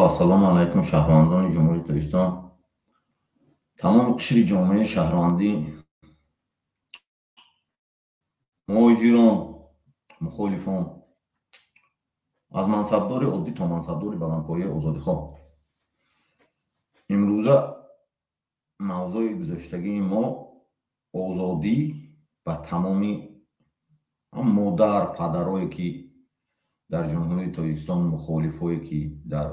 Ассалому алайкум, шаҳрвандони Ҷумҳурии Тоҷикистон, тамоми қишри ҷомеаи шаҳрвандӣ, муҳоҷирон, мухолифон, аз мансабдори оддӣ то мансабдори баландпояи озодихоҳ. Имрӯза мавзӯи гузаштагии мо озодӣ ба тамоми модар, падарое ки дар Ҷумҳурии Тоҷикистон мухолифое ки дар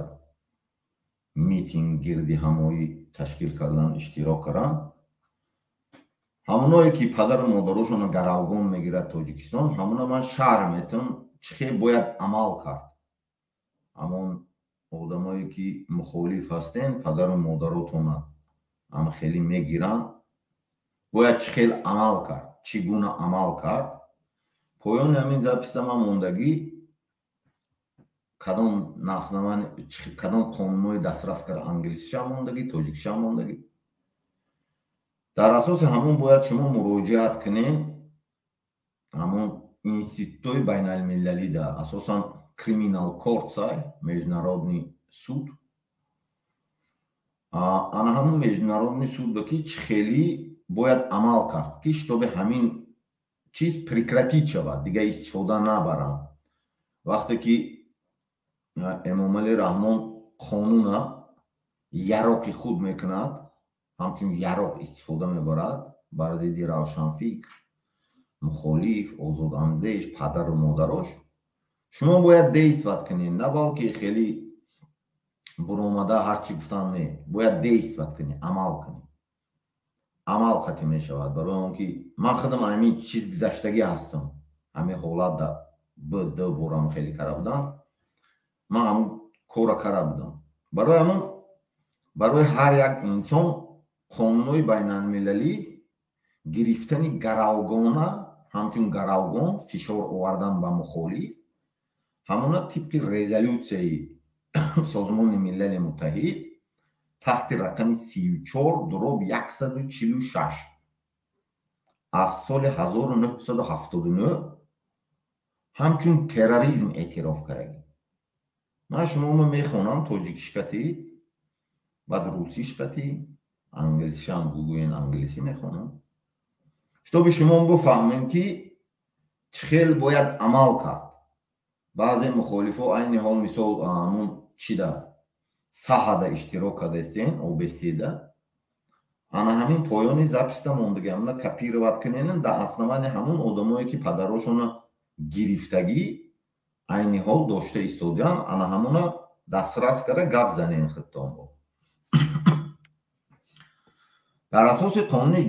митинг, гирдиҳамоӣ ташкил кардан иштирок карданд, ҳамоное ки падару модарошонро гаравгон мегирад Тоҷикистон, ҳамона ман шарҳ метавон чӣ хел бояд амал кард. Ҳамон одамое ки мухолиф ҳастен, падару модаротонро ҳам хеле мегиранд, бояд чӣ хел амал кард, чӣ гуна амал кард. Поёни ҳамин записа ман мондагӣ кадом наснамани, кадом қонунҳои дастрас карда, англисиша мондагӣ, тоҷикиша мондагӣ. Дар асоси ҳамон бояд шумо муроҷиат кунед ҳамон институтҳои байналмилалида, асосан Criminal Court сай, Международный суд. Ана ҳамон Международный суд ба ки чӣ хеле бояд амал кард, ки чтобы ҳамин чиз прекратить шавад, дигар истифода набаранд. Вақте ки Эмомалӣ Раҳмон қонуна яроқи худ мекунад, ҳамчун яроқ истифода мебарад бар зидди равшанфикр, мухолиф, озодандеш, падару модарош, шумо бояд действовать кунед, на балки хеле буромада ҳарчи гуфтан не, бояд действовать кунед, амал кунед. Амал хати мешавад, барои он ки ман худам ҳамин чиз гузаштагӣ ҳастам, ҳамин ҳолат да б д борам хеле кара будам, ман ҳамон кора кара будам. Барои ҳамон, барои ҳар як инсон қонунҳои байналмилалӣ гирифтани гаравгона, ҳамчун гаравгон фишор овардан ба мухолиф, ҳамона тибқи резолюсияи Созмони Милали Муттаҳид таҳти рақами 34/146 аз соли 1979 ҳамчун терроризм эътироф кардагӣ. Ман шуморо мехонам тоҷикишкатӣ, баъд русишкатӣ, англисишам гӯгӯен англисӣ мехонам, чтобы шумо бифаҳмем ки чӣ хел бояд амал кард. Баъзе мухолифо айни ҳол мисол ҳамун чида саҳада иштирок кардаистен, ОБСЕда, ана ҳамин поёни записта мондагӣ, ҳамона копировать кунен, дар основании ҳамун одамое ки падарошонро гирифтагӣ айни ҳол дошта истодиан, ана ҳамона дастрас карда гап занен худтон. Дар асоси қонуни,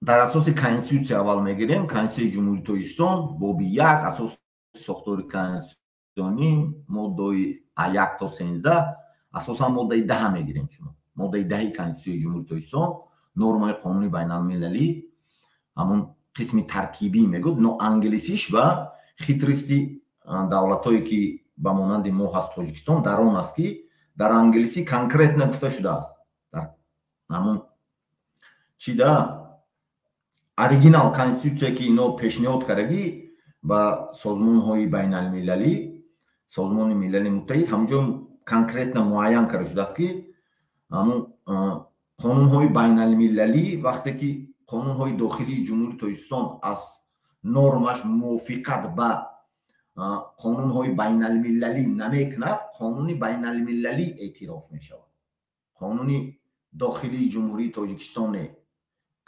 дар асоси конститутсия аввал мегирем, Конститутсияи Ҷумҳурии Тоҷикистон, боби 1, асоси сохтори конститутсионӣ, моддаҳои 1 то 13, асосан моддаи 10 мегирем шумо. Моддаи 10-и Конститутсияи Ҷумҳурии Тоҷикистон нормаи қонуни байналмилалӣ ҳамон қисми таркибӣ мегӯяд, но англисиш ва хитрости давлатҳое ки ба монанди мо ҳаст Тоҷикистон дар он аст ки дар англисӣ конкретно гуфта шудааст. Дар ҳамон чида оригинал конститутсия ки ино пешниҳод кардагӣ ба созмонҳои байналмилалӣ, Созмони Милали Муттаҳид, ҳамонҷо конкретно муайян карда шудааст ки ҳамон қонунҳои байналмилалӣ вақте ки қонунҳои дохилии Ҷумҳурии Тоҷикистон аз нормаш мувофиқат ба қонунҳои байналмилалӣ намекунад, қонуни байналмилалӣ эътироф мешавад. Қонуни дохилии Ҷумҳурии Тоҷикистон не,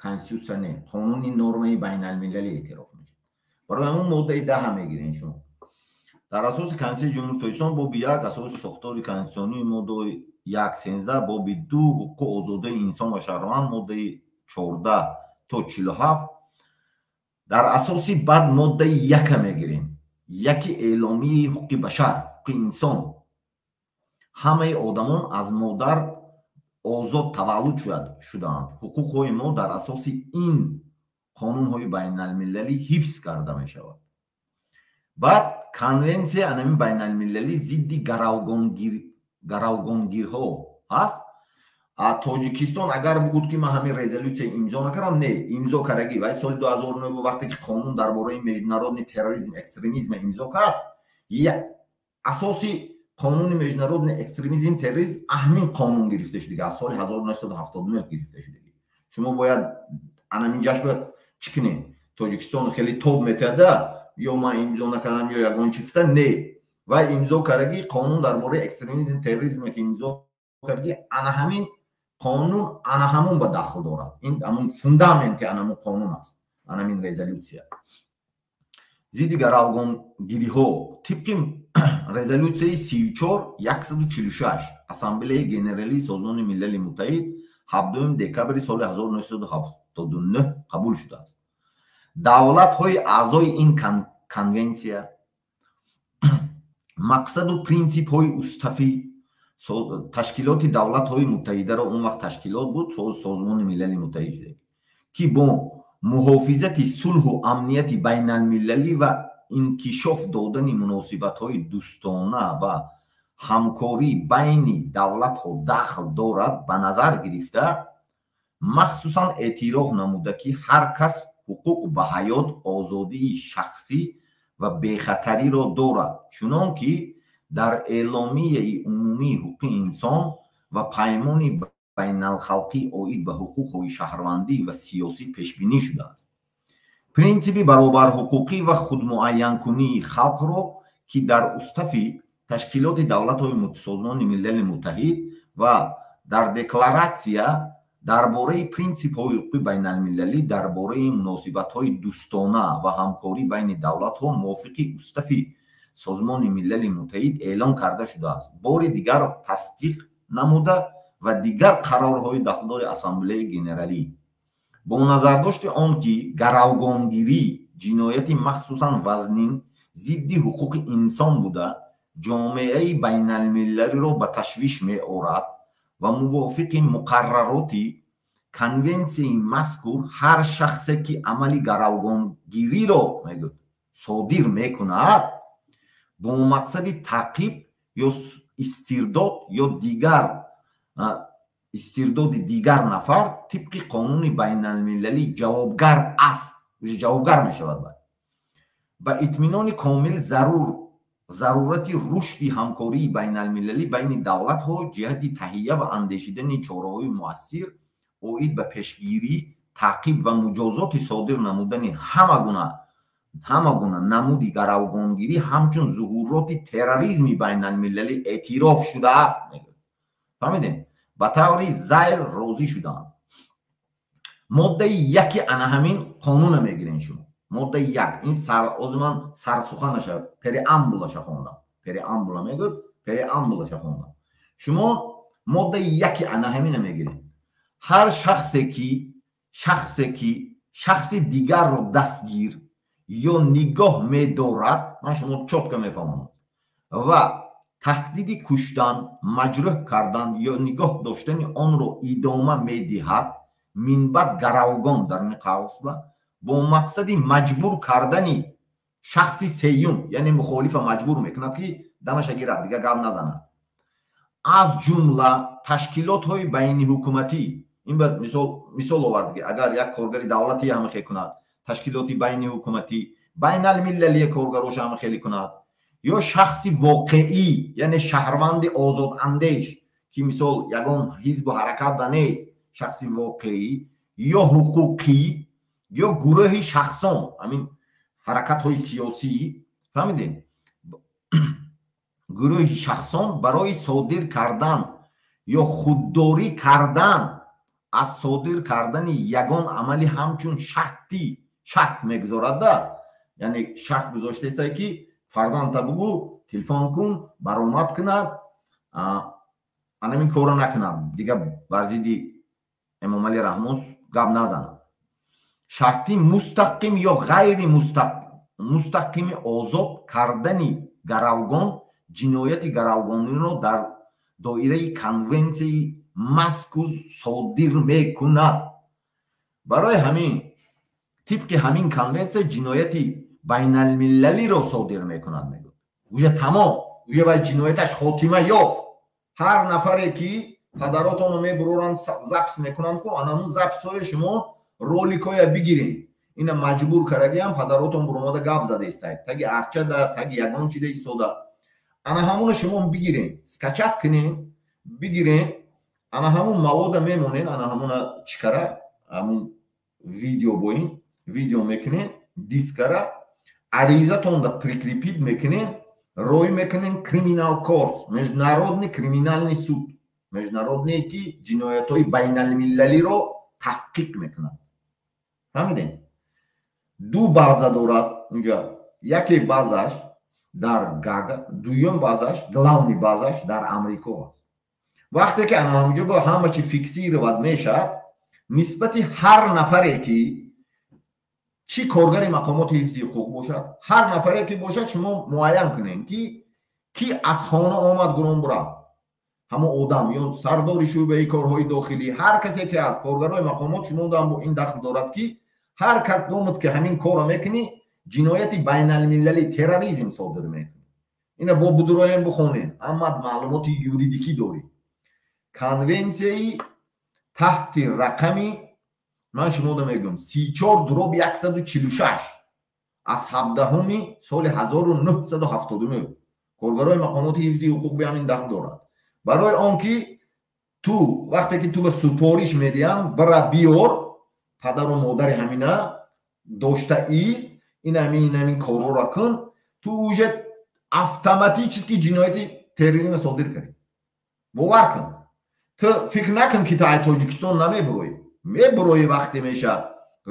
конститутсия не, қонуни нормаи байналмилалӣ эътироф мешавад. Барои ҳамон моддаи 10 мегирем шумо. Дар асоси Конститутсияи Ҷумҳурии Тоҷикистон, боби 1, асоси сохтори конститутсионӣ, моддаи 1, 13, боби 2, ҳуқуқу озодии инсон ва шаҳрванд, моддаи 14 то 47, дар асоси баъд моддаи 1-а мегирем. Яки эъломияи ҳуқуқи башар, ҳуқуқи инсон. Ҳамаи одамон аз модар озод таваллуд шудаанд. Ҳуқуқҳои мо дар асоси ин қонунҳои байналмилалӣ ҳифз карда мешавад. Баъд конвенсия анамин байналмилалӣ зидди гаравгонгирҳо ҳаст. Тоҷикистон агар бугуд ки ман ҳамин резолюсия имзо накардам, не, имзо кардагӣ. Вай соли 2009 вақте ки қонун дар бораи международный терроризм, экстремизм имзо кард, асоси Қонуни международный экстремизм, терроризм ҳамин қонун гирифта шудагӣ, аз соли 1979 гирифта шудагӣ. Шумо бояд анаминҷаш ба чӣ кунед? Тоҷикистон хеле тоб метада, ё ман имзо накардам, ё ягон чӣ гуфта, не, вай имзо кардагӣ. Қонун дар бораи экстремизм, терроризме ки имзо кардагӣ, ана ҳамин қонун ана ҳамун ба дахл дорад. Ин ҳамун фундаменти анамун қонун аст, анамин резолюсия. Зидди гаравгонгириҳо тибқи резолюсияи 34 146 Ассамблеяи Генералии Созмони Милали Муттаҳид 7 декабри соли 1979 қабул шудааст. Давлатҳои аъзои ин конвенсия мақсаду принсипҳои устави Ташкилоти Давлатҳои Муттаҳидаро, он вақт ташкилот буд, Созмони Милали Муттаҳид шуда, ки бо муҳофизати сулҳу амнияти байналмилалӣ ва инкишоф додани муносибатҳои дӯстона ва ҳамкорӣ байни давлатҳо дахл дорад, ба назар гирифта, махсусан эътироф намуда, ки ҳар кас ҳуқуқ ба ҳаёт, озодии шахсӣ ва бехатариро дорад, чунон ки дар Эъломияи умумии ҳуқуқи инсон ва Паймони байналхалқӣ оид ба ҳуқуқҳои шаҳрвандӣ ва сиёсӣ пешбинӣ шудааст, принсипи баробарҳуқуқӣ ва худмуайянкунии халқро, ки дар устави Ташкилоти Давлатҳои Созмони Милали Муттаҳид ва дар Декларатсия дар бораи принсипҳои ҳуқуқи байналмилалӣ дар бораи муносибатҳои дӯстона ва ҳамкорӣ байни давлатҳо мувофиқи устави Созмони Милали Муттаҳид эълон карда шудааст, бори дигар тасдиқ намуда ва дигар қарорҳои дахлдори Ассамблеяи Генералӣ, бо назардошти он ки гаравгонгирӣ ҷинояти махсусан вазнин зидди ҳуқуқи инсон буда, ҷомеаи байналмилалиро ба ташвиш меорад ва мувофиқи муқаррароти конвенсияи мазкур ҳар шахсе ки амали гаравгонгириро, мегӯяд, содир мекунад бо мақсади таъқиб ё истирдод ё дигар истирдоди дигар нафар, тибқи қонуни байналмилалӣ ҷавобгар аст, ҷавобгар мешавад. Ба итминони комил зарурати рушди ҳамкории байналмилалӣ байни давлатҳо ҷиҳати таҳия ва андешидани чораҳои муассир оид ба пешгирӣ, таъқиб ва муҷозоти содир намудани ҳама гуна намуди гаравгонгирӣ ҳамчун зуҳуроти терроризми байналмилалӣ эътироф шудааст, мегӯяд. Фаҳмидем, ба таври зайр розӣ шудаанд. Моддаи яки ана ҳамин қонуна мегирен шумо, моддаи як. Ин ҳозир ман сарсуханаша, преамбулаша хондам, преамбула мегӯяд, преамбулаша хондам. Шумо моддаи яки ана ҳамина мегирен: ҳар шахсе ки шахси дигарро дастгир ё нигоҳ медорад, ман шумо чётко мефаҳмонам, ва таҳдиди куштан, маҷрӯҳ кардан ё нигоҳ доштани онро идома медиҳад, минбаъд гаравгон дар ин қавсба, бо мақсади маҷбур кардани шахси сеюм, яъне мухолифа маҷбур мекунад, ки дамаша гирад, дигар гап назанад, аз ҷумла ташкилотҳои байниҳукуматӣ. Ин ба мисол овард, ки агар як коргари давлатӣ ҳама хел кунад, ташкилоти байниҳукуматӣ, байналмилалие коргароша ҳама хеле кунад, ё шахси воқеӣ, яъне шаҳрванди озодандеш, ки мисол ягон ҳизбу ҳаракат да нест, шахси воқеӣ ё ҳуқуқӣ, ё гурӯҳи шахсон, ҳамин ҳаракатҳои сиёсӣ, фаҳмидем, гурӯҳи шахсон барои содир кардан ё худдорӣ кардан аз содир кардани ягон амали ҳамчун шарти шарт мегузорада, яъне шарт гузоштаеста, ки фарзандта бугӯ, телефон кун, баромад кунад, анамин корро накунад, дигар бар зидди Эмомалӣ Раҳмон гап назанад, шарти мустақим ё ғайри мустақими озод кардани гаравгон ҷинояти гаравгониро дар доираи конвенсияи мазкур содир мекунад. Барои ҳамин тибқи ҳамин конвенсия ҷинояти байналмилалиро содир мекунад, мегӯяд. Уже тамом, уже вай ҷинояташ хотима ёфт. Ҳар нафаре ки падаротонро мебуроранд, запись мекунанд ку, анамун записҳои шумо, роликҳоя бигирем. Ина маҷбур кардагиам, падаротон буромада гап зада истаед, таги арчада, таги ягон чида истода. Ана ҳамуна шумо бигирен, скачать кунен, бигирен, ана ҳамун мавода мемонен, ана ҳамуна чикара, ҳамун видео боин видео мекунен, дискара аризатонда прикрепить мекунен, рой мекунен Criminal Court, Международный криминальный суд, международные, ки ҷиноятҳои байналмилалиро таҳқиқ мекунад. Фаҳмидем? Ду база дорад унҷа: яке базаш дар Гага, дуюм базаш, главный базаш дар Амрико аст. Вақте ки ана ҳамҷо бо ҳама чи фиксировать мешавад, нисбати ҳар нафаре ки, чӣ коргари мақомоти ҳифзи ҳуқуқ бошад, ҳар нафаре ки бошад, шумо муайян кунем, ки ки аз хона омад, гурон бурафт, ҳамон одам ё сардори шӯъбаи корҳои дохилӣ, ҳар касе ки аз коргарои мақомот, шумо ин дахл дорад, ки ҳар кадомат ки ҳамин корро мекунӣ, ҷинояти байналмилалӣ, терроризм содир мекунӣ. Ина бо будуроем бихонем, амма маълумоти юридикӣ дорӣ. Конвенсияи таҳти рақами, ман шумода мегӯям, 34/146 аз 17-уми соли 1979. Коргарои мақомоти ҳифзи ҳуқуқ би ҳамин дахл дорад, барои он ки ту вақте ки ту ба супориш медиҳанд, бира биёр падару модари ҳамина дошта ист, ин ҳамин, ин ҳамин корҳоро кун, ту уже автоматически ҷинояти терроризмро содир кардӣ. Бовар кун, ту фикр накун, ки ту ай Тоҷикистон намебуроӣ. Мебуроӣ, вақте мешавад,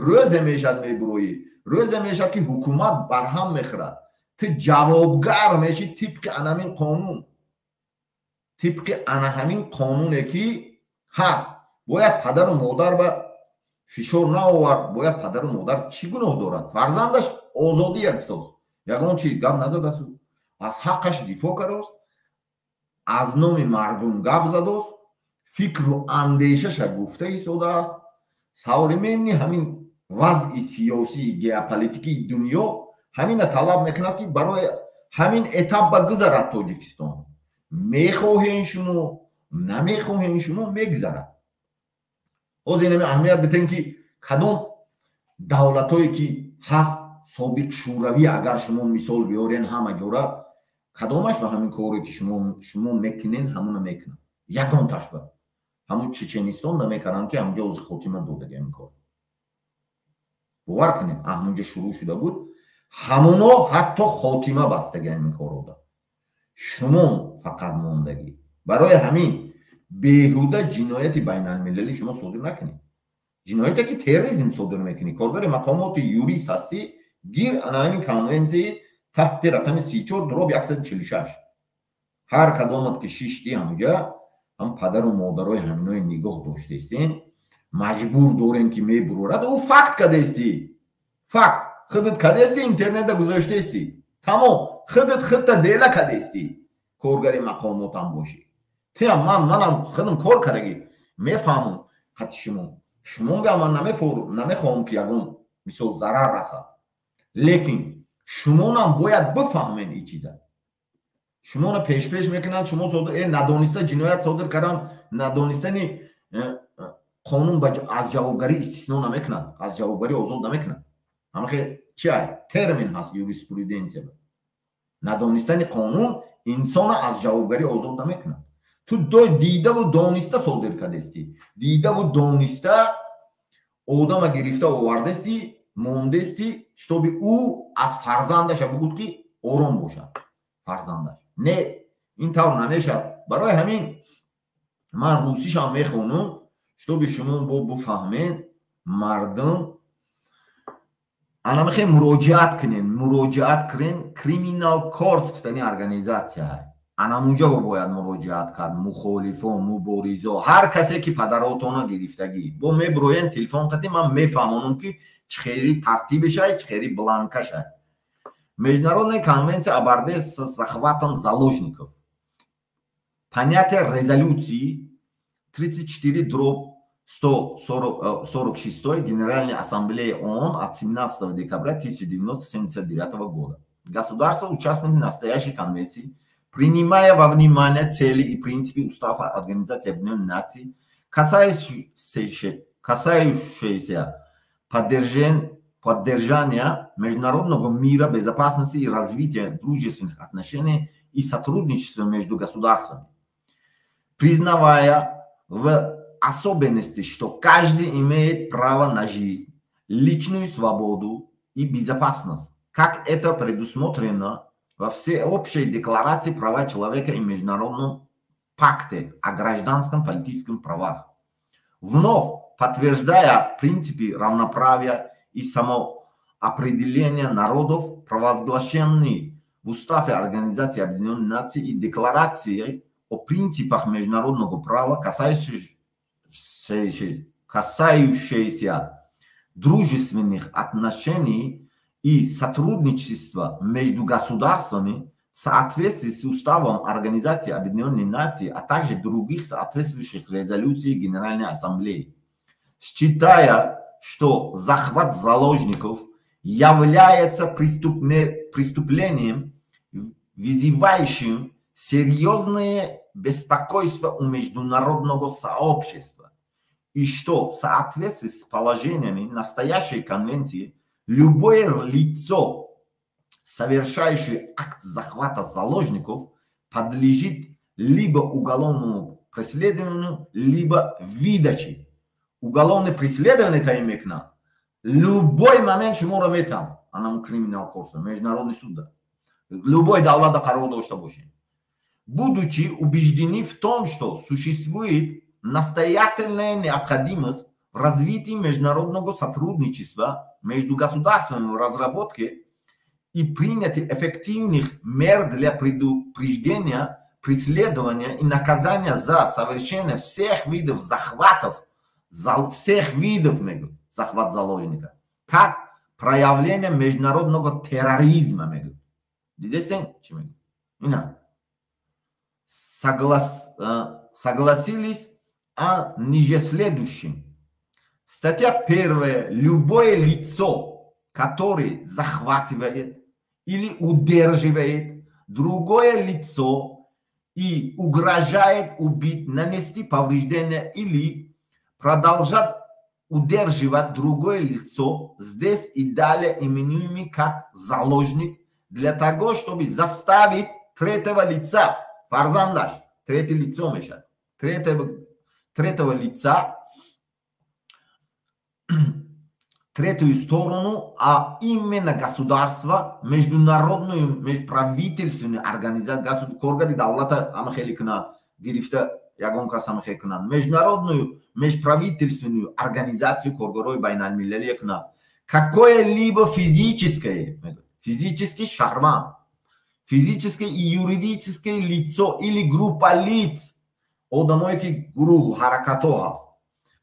рӯзе мешавад, мебуроӣ. Рӯзе мешавад, ки ҳукумат барҳам мехӯрад, ту ҷавобгар мешӣ тибқи анамин қонун, тибқи ана ҳамин қонуне ки ҳаст. Бояд падару модар ба фишор наовард. Бояд падару модар чӣ гуноҳ дорад? Фарзандаш озодӣ гуфтааст, ягон чи гап назадасту, аз ҳаққаш дифоъ кардааст, аз номи мардум гап задааст, фикру андешаша гуфта истодааст. Современный ҳамин вазъи сиёсии геополитикии дунё ҳамина талаб мекунад, ки барои ҳамин этап ба гузарад Тоҷикистон. Мехоҳем шумо, намехоҳем шумо, мегузарад. Ҳозир инами аҳамият битем, ки кадом давлатҳое ки ҳаст, собиқ Шӯравӣ, агар шумо мисол биёрен, ҳама ҷора кадомаш ба ҳамин коре ки шумо мекунен, ҳамуна мекунад? Ягонташ ба ҳамун Чеченистон намекарданд, ки ҳамунҷо ҳозир хотима додаги ҳамин кор. Бовар кунед, ҳамунҷо шурӯъ шуда буд, ҳамуно ҳатто хотима бастаги ҳамин корро, шумо фақат мондагӣ. Барои ҳамин беҳуда ҷинояти байналмилалӣ шумо содир накунед, ҷинояте ки терроризм содир мекунӣ. Коргари мақомоти, юрист ҳастӣ, гир ана ҳамин конвенсияи таҳти рақами 34/146. Ҳар кадомат ки шишти ҳамуҷа, ҳам падару модарои ҳаминои нигоҳ доштаистен, маҷбур дорем, ки мебурорад. Ӯ факт кадаистӣ, факт худат кадаистӣ, интернетда гузоштаистӣ, тамом, худат худта дела кадаистӣ. Коргари мақомотам бошӣ тиам, манам худам кор кардагӣ, мефаҳмам ҳатти шумо. Шумога ман намехоҳам, ки ягон мисол зарар расад, лекин шумонам бояд бифаҳмед ин чиза. Шуморо пешпеш мекунанд, шумо надониста ҷиноят содир кардам. Надонистани қонун аз ҷавобгарӣ истисно намекунад, аз ҷавобгарӣ озод намекунад. Ҳамахе чи термин ҳаст юриспруденсия: надонистани қонун инсона аз ҷавобгарӣ озод намекунад. Ту дидаву дониста содир кардастӣ, дидаву дониста одама гирифта овардастӣ, мондастӣ, чтобы ӯ аз фарзандаша бугӯд, ки ором бошад фарзандаш. Не, ин тавр намешавад. Барои ҳамин ман русишам мехонам, чтобы шумо бо бифаҳмед. Мардум, ана мехоҳем муроҷиат кунем, муроҷиат кунем. Criminal Court гуфтани организатсия, анамунҷо бояд муроҷиат кард. Мухолифо, муборизо, ҳар касе ки падаротона гирифтагӣ, бо мебуроен телефон қатӣ, ман мефаҳмонам, ки чӣ хели тартибишай, чӣ хели бланкашай. Международная конвенция о борьбе с захватом заложников, понятие резолюции 34/146 Генеральной Ассамблеи ООН от 17 декабря 1979 года. Государства, участники настоящей конвенции, принимая во внимание цели и принципы Устава Организации Объединенных Наций, касающиеся поддержания международного мира, безопасности и развития дружественных отношений. и сотрудничества между государствами, признавая в особенности, что каждый имеет право на жизнь, личную свободу и безопасность, как это предусмотрено во Всеобщей декларации права человека и Международном пакте о гражданском политическом правах, вновь подтверждая принципы равноправия и самоопределения народов, провозглашенные в Уставе Организации Объединенных Наций и Декларации о принципах международного права, касающиеся дружественных отношений и сотрудничества между государствами, в соответствии с Уставом Организации Объединенных Наций, а также других соответствующих резолюций Генеральной Ассамблеи, считая, что захват заложников является преступлением, вызывающим серьезное беспокойство у международного сообщества, и что в соответствии с положениями настоящей конвенции любое лицо, совершающее акт захвата заложников, подлежит либо уголовному преследованию, либо выдаче. Уголовное преследование таин мекунад. Любой момент шуморо метам, анаму criminal court, международный суд. Любой давлата қарор дошта бошед. Будучи убеждены в том, что существует настоятельная необходимость в развитии международного сотрудничества между государствами в разработке и принятии эффективных мер для предупреждения, преследования и наказания за совершение всех видов захватов, всех видов захват заложника, как проявление международного терроризма. Дидестен? Ина. Согласились о ниже следующем. Статья 1. Любое лицо, которое захватывает или удерживает другое лицо и угрожает убить, нанести повреждение или продолжать удерживать другое лицо, здесь и далее именуемый как заложник, для того, чтобы заставить третьего лица, фарзандаш, третье лицо мешает, третьего лица, третью сторону, а именно государство, международную, межправительственную организацию, коргари давлата ама хели кунад, гирифта ягон кас ама хели кунад, международную, межправительственную организацию коргарои байналмилалия кунад, какое-либо физическое, физический шаҳрванд, физическое и юридическое лицо или группа лиц, одамое ки гурӯҳу ҳаракатҳо ҳаст,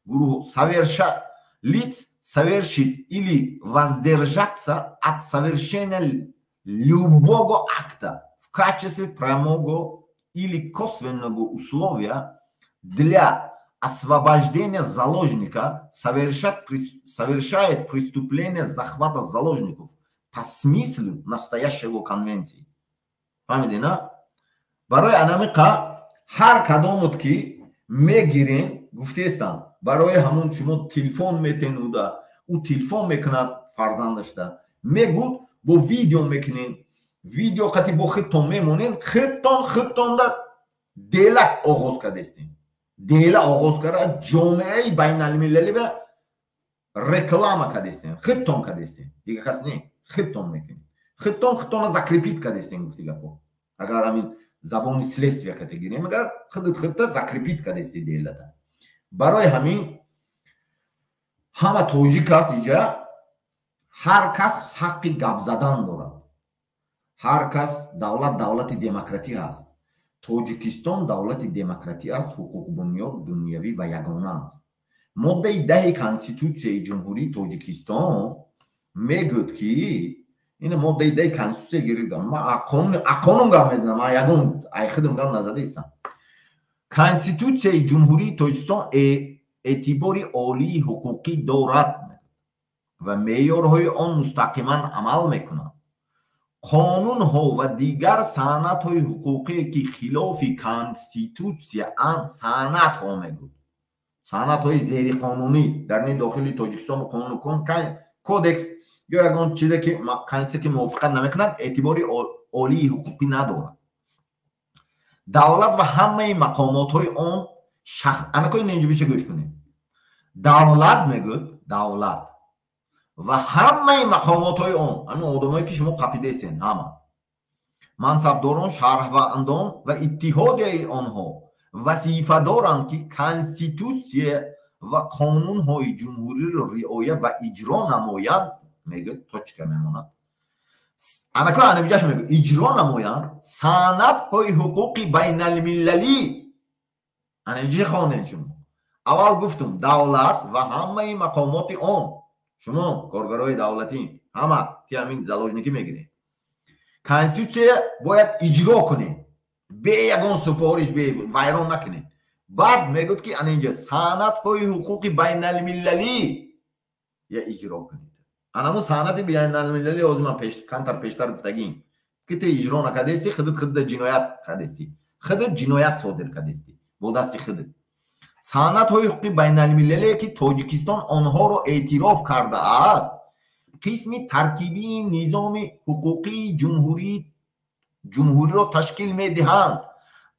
гурӯҳ совершать лиц совершить или воздержаться от совершения любого акта в качестве прямого или косвенного условия для освобождения заложника совершает преступление захвата заложников по смыслу настоящего конвенции. Фаҳмидӣ, на? Барои анамиқа ҳар кадомут ки мегирен, гуфтестам, барои ҳамун шумо телефон метен уда, ӯ телефон мекунад фарзандашда, мегӯд бо видео мекунен, видео қати бо худтон мемонен, худтон худтонда делак оғоз кардестен. Дела оғоз карда ҷомеаи байналмилалӣ ба реклама кардестен, худтон кардестен, дигар кас не, худтон мекунед, худтон худтона закрепить кардестен, гуфти гапо. Агар ҳамин забони следствия кате гирем, агар худат худта закрепить кардести делата. Барои ҳамин ҳама тоҷик аст иҷа, ҳар кас ҳаққи гап задан дорад. Ҳар кас давлат давлати демократӣ ҳаст. Тоҷикистон давлати демократӣ аст, ҳуқуқбунёд, дунявӣ ва ягона аст. Моддаи 10 Конститутсияи Ҷумҳурии Тоҷикистон мегӯяд, ки ина моддаи 10 Конститутсия гирифтам. Ман қонун гап мезанам, ман ягон айхидам гап назада истам. Конститутсияи Ҷумҳурии Тоҷикистон эътибори олии ҳуқуқӣ дорад ва меъёрҳои он мустақиман амал мекунанд. Қонунҳо ва дигар санадҳои ҳуқуқие ки хилофи конститутсияанд, санадҳо мегӯд, санадҳои зериқонунӣ дар ин дохили Тоҷикистон қонун кодекс ё ягон чизе ки конститутсия ки мувофиқат намекунад, эътибори олии ҳуқуқӣ надорад. Давлат ва ҳамаи мақомотҳои он шахс анако ин инҷо гӯш кунед. Давлат мегӯяд, давлат ва ҳамаи мақомотҳои он, ҳамин одамое ки шумо қапидесен, ҳама мансабдорон, шаҳрвандон ва иттиҳодияи онҳо вазифа доранд, ки конститутсия ва қонунҳои ҷумҳуриро риоя ва иҷро намоянд. Мегӯяд, точка мемонад. Анако анамиҷаш мегӯяд, иҷро намоянд санадҳои ҳуқуқи байналмилалӣ. Анамиҷа хонен шумо. Аввал гуфтум, давлат ва ҳамаи мақомоти он, шумо коргарои давлатӣ ҳама ки ҳамин заложникӣ мегиред, конститутсия бояд иҷро кунед, бе ягон супориш, бе вайрон накунед. Баъд мегӯяд, ки ана инҷа санадҳои ҳуқуқи байналмилалӣ я иҷро кунед. Анаму санади байналмилалӣ ҳозир ман камтар пештар гуфтагим, ки ту иҷро накардести, худат худда ҷиноят кардести, худат ҷиноят содир кардести бо дасти худат. Санадҳои ҳуқуқи байналмилалие, ки Тоҷикистон онҳоро эътироф кардааст, қисми таркибии низоми ҳуқуқии ҷумҳуриро ташкил медиҳанд.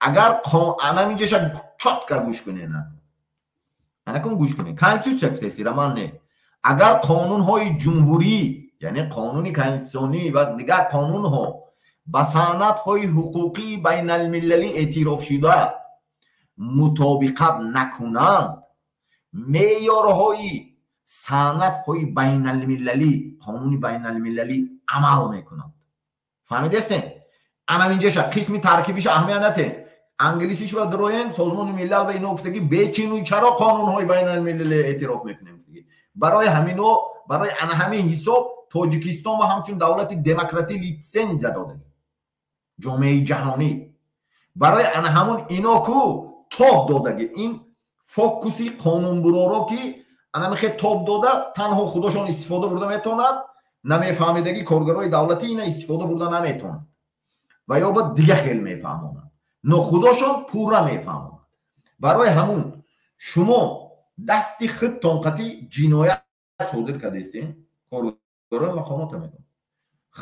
Агар анаминҷаша чётко гӯш кунед, анакун гӯш кунед, конститутсия гуфтеси, роман не. Агар қонунҳои ҷумҳурӣ, яъне қонуни конститутсионӣ ва дигар қонунҳо ба санадҳои ҳуқуқии байналмилалӣ эътирофшуда мутобиқат накунанд, меъёрҳои санадҳои байналмилалӣ, қонуни байналмилалӣ амал мекунанд. Фаҳмидестем? Анаминҷаша қисми таркибиша аҳамият натем. Англисиш ва дроен Созмони Миллал ва ино гуфтагӣ, бечину чаро қонунҳои байналмилалӣ эътироф мекунем гуфтагӣ. Барои ҳамино, барои ана ҳамин ҳисоб Тоҷикистон ва ҳамчун давлати демократӣ литсензия додагӣ ҷомеаи ҷаҳонӣ. Барои ана ҳамун ино ку тоб додагӣ, ин фокуси қонунбуроро, ки ана мехе тоб дода, танҳо худошон истифода бурда метавонад, намефаҳмидагӣ коргарои давлатӣ ина истифода бурда наметавонад ва ё ба дига хел мефаҳмонад, но худошон пурра мефаҳмонад. Барои ҳамун шумо дасти худтон қати ҷиноят содир кардестем, коргарои мақомота мегӯям,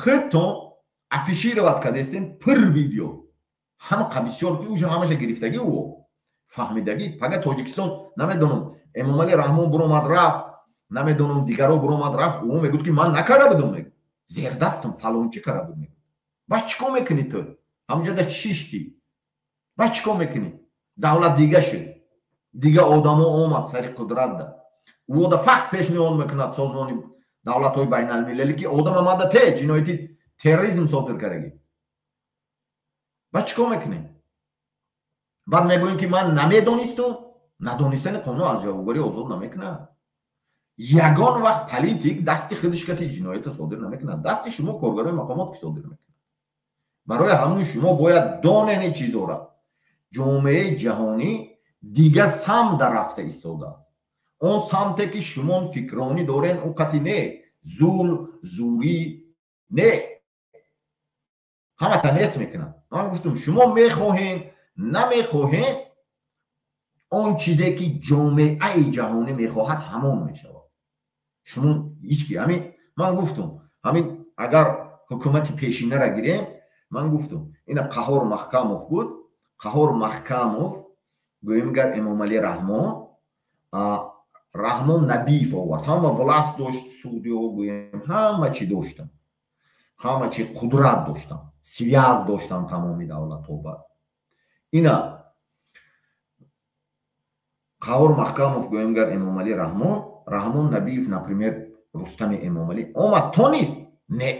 худтон афишировать кардестем пир видео, ҳама бисёр ки уже ҳамаша гирифтагӣ, ӯ фаҳмидагӣ. Пага Тоҷикистон, намедонам, Эмомалӣ Раҳмон буромад рафт, намедонам, дигаро буромад рафт, ӯ мегӯяд, ки ман накарда будам, мегӯ, зердастам фалончӣ карда буд, мегӯ. Баъд чӣ кор мекунӣ ту? Ҳамҷода шишти, баъд чӣ кор мекунӣ? Давлат дига шуд, дига одамо омад сари қудрат да, ӯода факт пешниҳод мекунад созмони давлатҳои байналмилалӣ, ки одам омада те ҷинояти терроризм содир кардагӣ. Баъд чӣ кор мекунем? Баъд мегӯем, ки ман намедонистум. Надонистани қонун аз ҷавобгарӣ озод намекунад. Ягон вақт политик дасти худаш кати ҷиноята содир намекунад, дасти шумо коргарои мақомот ки содир мекунад. Барои ҳамун шумо бояд донени чизора. Ҷомеаи ҷаҳонӣ дигар самта рафта истодааст, он самте ки шумо фикронӣ дорен, он қати не, зулм, зурӣ не, ҳамата нест мекунад. Ман гуфтам, шумо мехоҳен, намехоҳен, он чизе ки ҷомеаи ҷаҳонӣ мехоҳад, ҳамон мешавад. Шумо ҳеҷ ки ҳамин ман гуфтам, ҳамин агар ҳукумати пешинара гирем, ман гуфтам, ина Қаҳор Маҳкамов буд. Қаҳор Маҳкамов, гӯем гар Эмомалӣ Раҳмон, Раҳмон Набиев овард, ҳама власть дошт, судиҳо, гӯем, ҳама чӣ доштанд, ҳама чӣ қудрат доштанд, связь доштанд тамоми давлатҳо. Ба ина Қаҳор Маҳкамов, гӯем гар Эмомалӣ Раҳмон, Раҳмон Набиев, например, Рустами Эмомалӣ омад, тонист? Не,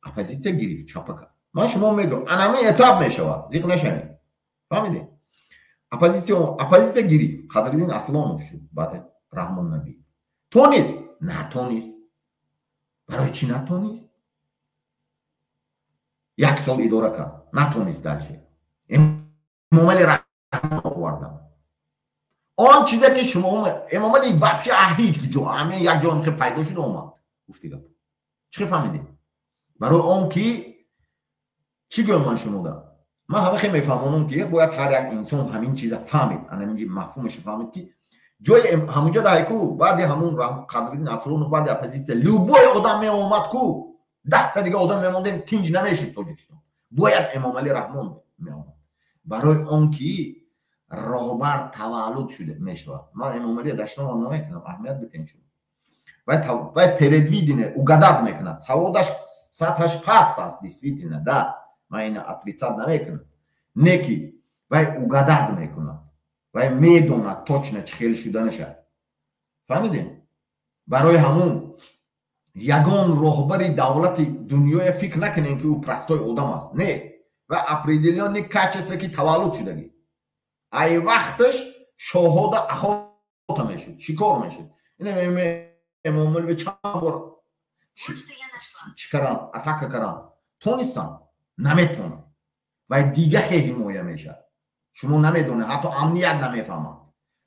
оппозитсия гирифт, чапа кард. Ман шумо мегӯям, анами этап мешавад, зиқ нашавед, фаҳмидед? Оппозитсия гирифт, Қадриддин Аслонов шуд, баъд Раҳмон Набиев. Тонист? Натонист. Барои чӣ натонист? Як сол идора кард, натонист. Дальше Эмомалӣ Раҳмон овардам. Он чизе ки шумо, Эмомалӣ вообще ҳеҷ ҷо, ҳамин як ҷо хе пайдо шуд, омад, гуфти гап. Чӣ фаҳмидед? Барои он ки чӣ гӯям ман шумода, ман ҳама хе мефаҳмонам, ки бояд ҳар як инсон ҳамин чиза фаҳмид, ҳамин мафҳумашо фаҳмид, ки ҷои ҳамунҷо даҳай ку, баъди ҳамун Қадриддин Аслонов, баъди оппозитсия любой одам меомад ку, 10 та дига одам мемондем, тинҷ намешид Тоҷикистон. Бояд Эмомалӣ Раҳмон меомад. Барои он ки роҳбар таваллуд шуда мешавад. Ман Эмомалия даштонам намекунам, аҳамият битен шумо. Вай предвидение, угадать мекунад. Саводаш сатҳаш паст аст, действительно, да, ман ина отрицать намекунам. Не ки вай угадать мекунад, вай медонад точно чӣ хел шуданаша. Фаҳмидем? Барои ҳамун ягон роҳбари давлати дунёя фикр накунем, ки ӯ простой одам аст. Не, ва определённый качество ки таваллуд шудагӣ. Ай вақташ шоҳода охота мешуд, шикор мешуд. Эмомалӣ чанд бор чӣ карам, атака карам, тонистам, наметонам. Вай дига хе ҳимоя мешавад. Шумо намедонед, ҳатто амният намефаҳмад.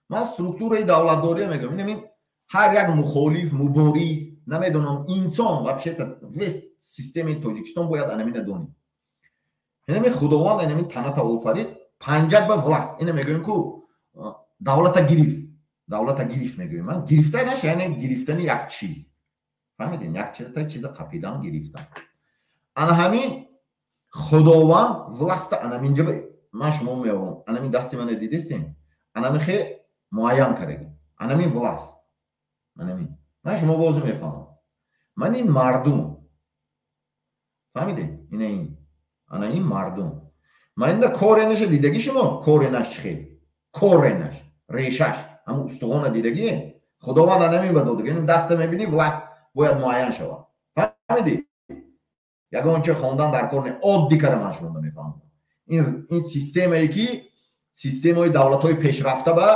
Ман структураи давлатдория мегӯям. Инамин ҳар як мухолиф, мубориз, намедонам, инсон, вообще-то весь системаи Тоҷикистон бояд анамина донид. Инами Худованд инамин таната офарид, панҷак ба власть. Ина мегӯем ку давлата гирифт, давлата гирифт мегӯем. Гирифтанаш яъне гирифтани як чиз, фаҳмидем? Як чиза қапидан, гирифтан. Ана ҳамин Худованд власта анаминҷа ман шумо меовам. Анамин дасти мана дидестем, анами хе муайян кардаги, анамин власть, анамин ман шумо бозӣ мефаҳмам. Ман ин мардум, фаҳмидем? Ина ин, ана ин мардум. Ман инда коренаша дидаги шумо, коренаш чӣ хел, коренаш, решаш, ҳамн устухона дидагие. Худованд анамин ба додаги. Даста мебинӣ, власть бояд муайян шавад, фаҳмидӣ? Ягон чо хондан дар кор не, оддӣ кара ман шумо мефаҳмам. Ин системае ки системаи давлатҳои пешрафта ба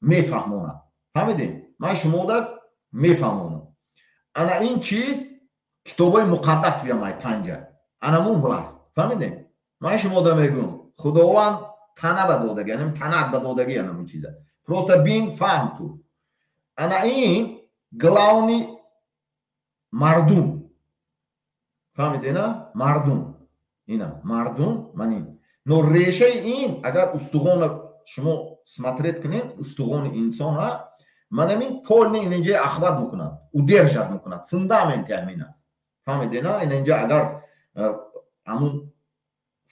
мефаҳмонад, фаҳмидем? Ман шумода мефаҳмонам. Ана ин чиз китобҳои муқаддас биямай панҷа, анамун власть, фаҳмидем? Ман шумода мегӯям, Худованд тана ба додаги, анам танат ба додаги, анамун чиза просто бин, фаҳм ту. Ана ин главный мардум, фаҳмидена? Мардум, ина мардум. Ман ин, но решаи ин агар устухона шумо смотреть кунед, устухони инсона, манамин полный ининҷа охват мекунад, удержать мекунад, фундаменти ҳамин аст, фаҳмидена? Ининҷа агар ҳамун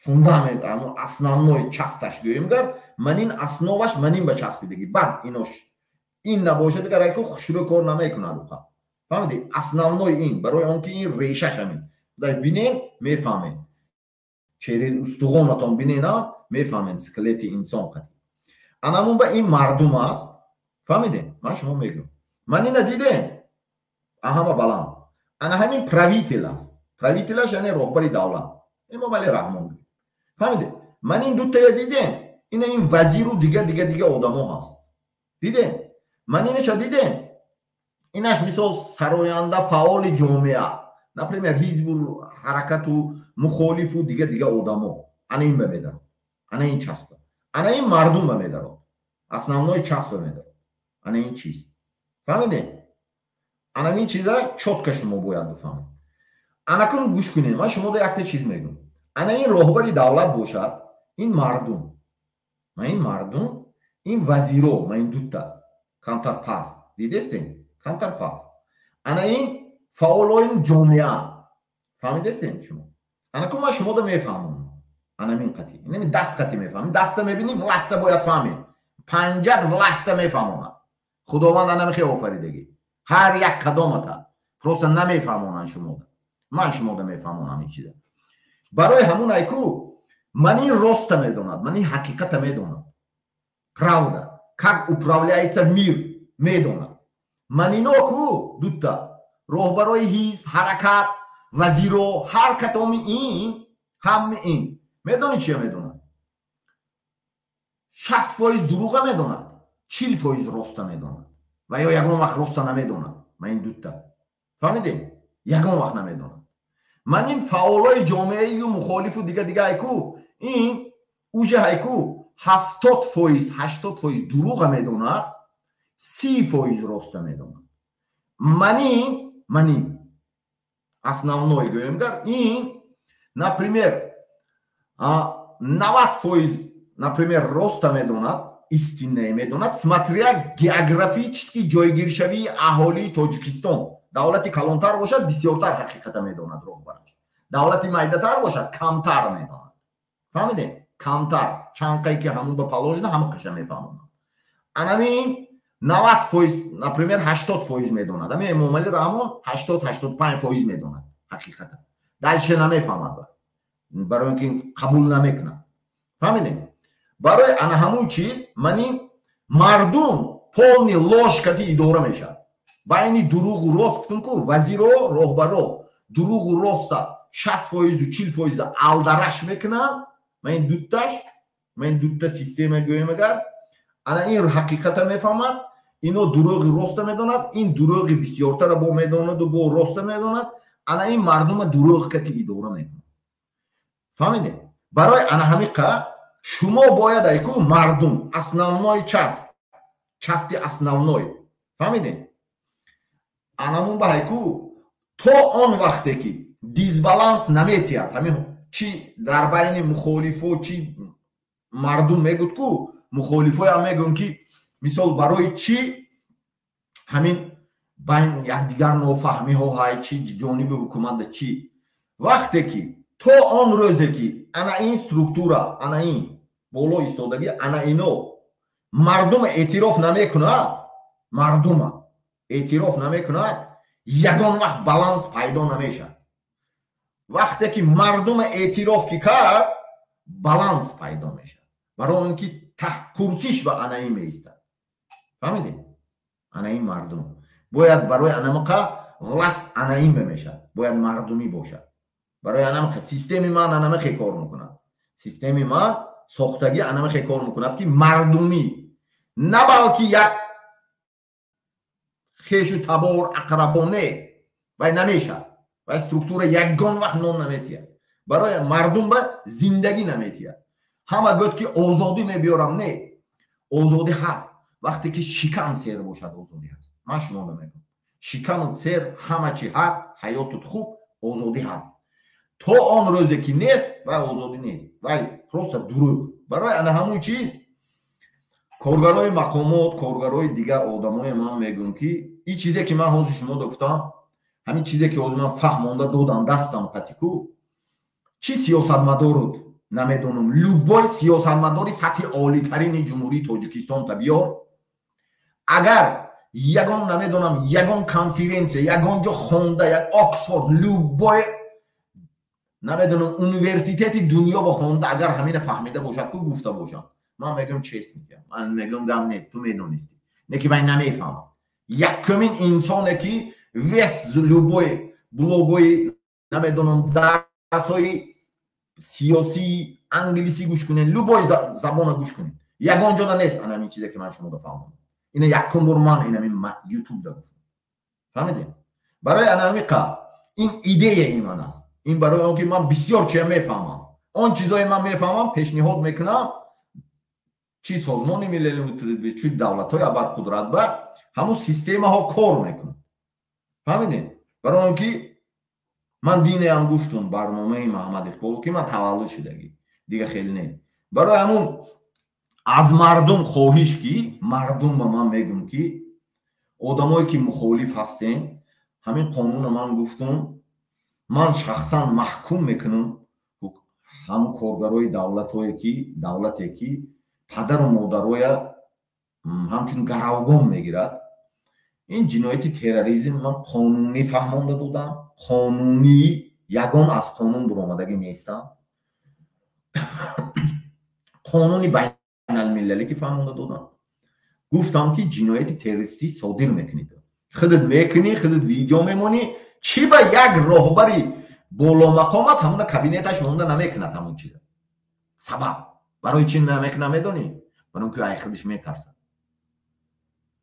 фундамент, ҳамун основной часташ гӯем, гар манин основаш манин ба часпидагӣ, баъд инош ин набошад, дигар айку хушрӯ кор намекунад уқа, фаҳмиди? Основной ин, барои он ки ин решаш ҳамин бинен, мефаҳмед, через устухонатон бинена, мефаҳмед, скелети инсон қати анамун ба ин мардум аст, фаҳмидем? Ман шумо мегӯям, ман ина дидем, аҳама баланд ана ҳамин правитель аст. Правителаш яъне роҳбари давлат, Эмомали Раҳмон, фаҳмидем? Ман ин дутая дидем, ина ин вазиру дига дига дига одамо ҳаст, дидем? Ман инаша дидем, инаш мисол сароянда, фаъоли ҷомеа, например, ҳизбу ҳаракату мухолифу дига дига одамо, ана ин ба медарод, ана ин часпа, ана ин мардум ба медарод, основной часть ба медарод, ана ин чиз, фаҳмидем? Ана ин чиза чётко шумо бояд бифаҳмед. Анакун гӯш кунед, ман шумода якта чиз мегӯям. Ана ин роҳбари давлат бошад, ин мардум, ма ин мардум, ин вазиро, ма ин дута камтар паст дидестем, камтар паст, ана ин фаъолои ҷомеа, фаҳмидестем шумо? Анакун ман шумода мефаҳмам, анамин қатӣ, инами даст қатӣ мефаҳмем. Даста мебинӣ, власта бояд фаҳмед, панҷат власта мефаҳмонад. Худованд анами хе офаридагӣ ҳар як кадомата, просто намефаҳмонанд шумода. Ман шумода мефаҳмонам ин чиза. Барои ҳамун айку ман ин роста медонад, ман ин ҳақиқата медонад, правда, как управляется мир медонад. Ман ино ку дута роҳбарои ҳизб, ҳаракат, вазиро, ҳар кадоми ин, ҳами ин медонӣ чия медонад? 60% дурӯға медонад, 40% роста медонад ва ё ягон вақт роста намедонад. Ман ин дута, фаҳмидем? Ягон вақт намедонад. Ман ин фаъолои ҷомеаию мухолифу дига дига айку ин уже айку 70%, 80% дурӯға медонад, 30% роста медонад. Ман ин основной гӯем, гар ин, например, 90%, например, роста медонад, истинное медонад, смотря географически ҷойгиршавии аҳолии Тоҷикистон. Давлати калонтар бошад, бисёртар ҳақиқата медонад роҳбараш, давлати майдатар бошад, камтар медонад, фаҳмидем? Камтар чанқае ки ҳамун ба положено, ҳама қаша мефаҳмонад. Анамин 90%, например, 80% медонад. Ами Эмомалӣ Раҳмон 80-85% медонад ҳақиқата. Дальше намефаҳмад, барои ин ки қабул намекунад. Фаҳмидем? Барои ана ҳамун чиз мани мардум полный ложь кати идора мешавад. Байни дурӯғу рост гуфтум ку, вазиро, роҳбаро дурӯғу роста 60%-у 40%-а алдараш мекунанд. Ман ин дутташ, ман ин дутта система гӯем, агар ана ин ҳақиқата мефаҳмад, ино дурӯғи роста медонад, ин дурӯғи бисёртара бо медонаду бо роста медонад. Ана ин мардума дурӯғ кати идора мекунад. Фаҳмидем? Барои ана ҳамиқа шумо бояд айку мардум основной часть, части основной, фаҳмидем? Анамун ба айку то он вақте ки дисбаланс наметиҳад, ҳамин чи дар байни мухолифо, чи мардум мегӯд ку, мухолифоям мегӯянд ки мисол барои чӣ ҳамин байн якдигар нофаҳмиҳо ҳай, чи ҷониби ҳукуматда, чӣ. Вақте ки то он рӯзе ки ана ин структура, ана ин боло истодагӣ, ана ино мардума эътироф намекунад, мардума эътироф намекунад, ягон вақт баланс пайдо намешавад. Вақте ки мардума эътироф ки кард, баланс пайдо мешавад, барои он ки таҳкурсиш ба ана ин меистад. Фаҳмидем? Ана ин мардум бояд, барои анамақа власть ана ин мешавад, бояд мардумӣ бошад. Барои анамақа системи ман анамахе кор мекунад. Системи ман сохтагӣ анамахе кор мекунад, ки мардумӣ, на балки як хешу табор, ақрабо, не, вай намешавад. Вай структура ягон вақт нон наметиҳад барои мардум, ба зиндагӣ наметиҳад. Ҳама гӯд ки озодӣ мебиёрам. Не, озодӣ ҳаст, вақте ки шикам сер бошад, озодӣ ҳаст. Ман шумо мегӯям, шикаму сер, ҳама чи ҳаст, ҳаётут хуб, озодӣ ҳаст. То он рӯзе ки нест, вай озодӣ нест, вай просто дурӯғ. Барои ана ҳамун чиз коргарои мақомот, коргарои дигар одамое ман мегӯям, ки ин чизе ки ман ҳозир шумо гуфтам, ҳамин чизе ки ҳозир ман фаҳмонда додам дастам қатику, чӣ сиёсатмадорут намедонам, любой сиёсатмадори сатҳи олитарини Ҷумҳурии Тоҷикистон та биёр, агар ягон, намедонам, ягон конференсия, ягон ҷо хонда, як Оксфорд, любой, намедонам, университети дунё ба хонда, агар ҳамина фаҳмида бошад ку, гуфта бошам, ман мегӯям, честно ман мегӯям, гам нест, ту медонистӣ. Не ки вай намефаҳмад. Якумин инсоне ки весь любой блогои, намедонам, дарсҳои сиёсии англисӣ гӯш кунед, любой забона гӯш кунед, ягон ҷода нест анамин чизе ки ман шумода фаҳмонам. Ина якум бор ман инамин Ютубда гуфтам. Фаҳмидем? Барои анамиқа ин идеяи ман аст. Ин барои он ки ман бисёр чия мефаҳмам, он чизое ман мефаҳмам, пешниҳод мекунам, чи Созмони Милали Муттаҳид, чи давлатҳои абарқудрат ба ҳамун системаҳо кор мекунад. Фаҳмидем? Барои он ки ман динеам гуфтум, барномаи Маҳаммад Иқболу ки ман таваллуд шудагӣ дига хеле не. Барои ҳамун аз мардум хоҳиш, ки мардум ба ман мегӯм, ки одамое ки мухолиф ҳастем, ҳамин қонуна ман гуфтум, ман шахсан маҳкум мекунам ҳамун коргарои давлатҳое ки, давлате ки падару модароя ҳамчун гаравгон мегирад. Ин ҷинояти терроризм ман қонунӣ фаҳмонда додам. Қонунӣ, ягон аз қонун буромадагӣ нестам. Қонуни байналмилалӣ ки фаҳмонда додам, гуфтам ки ҷинояти террористӣ содир мекунед, худат мекунӣ, худат видео мемонӣ. Чӣ ба як роҳбари боломақомат ҳамуна кабинеташ монда намекунад ҳамун чиза? Сабаб барои чӣ намекунад, медонӣ? Барои он ки ай худаш метарсад.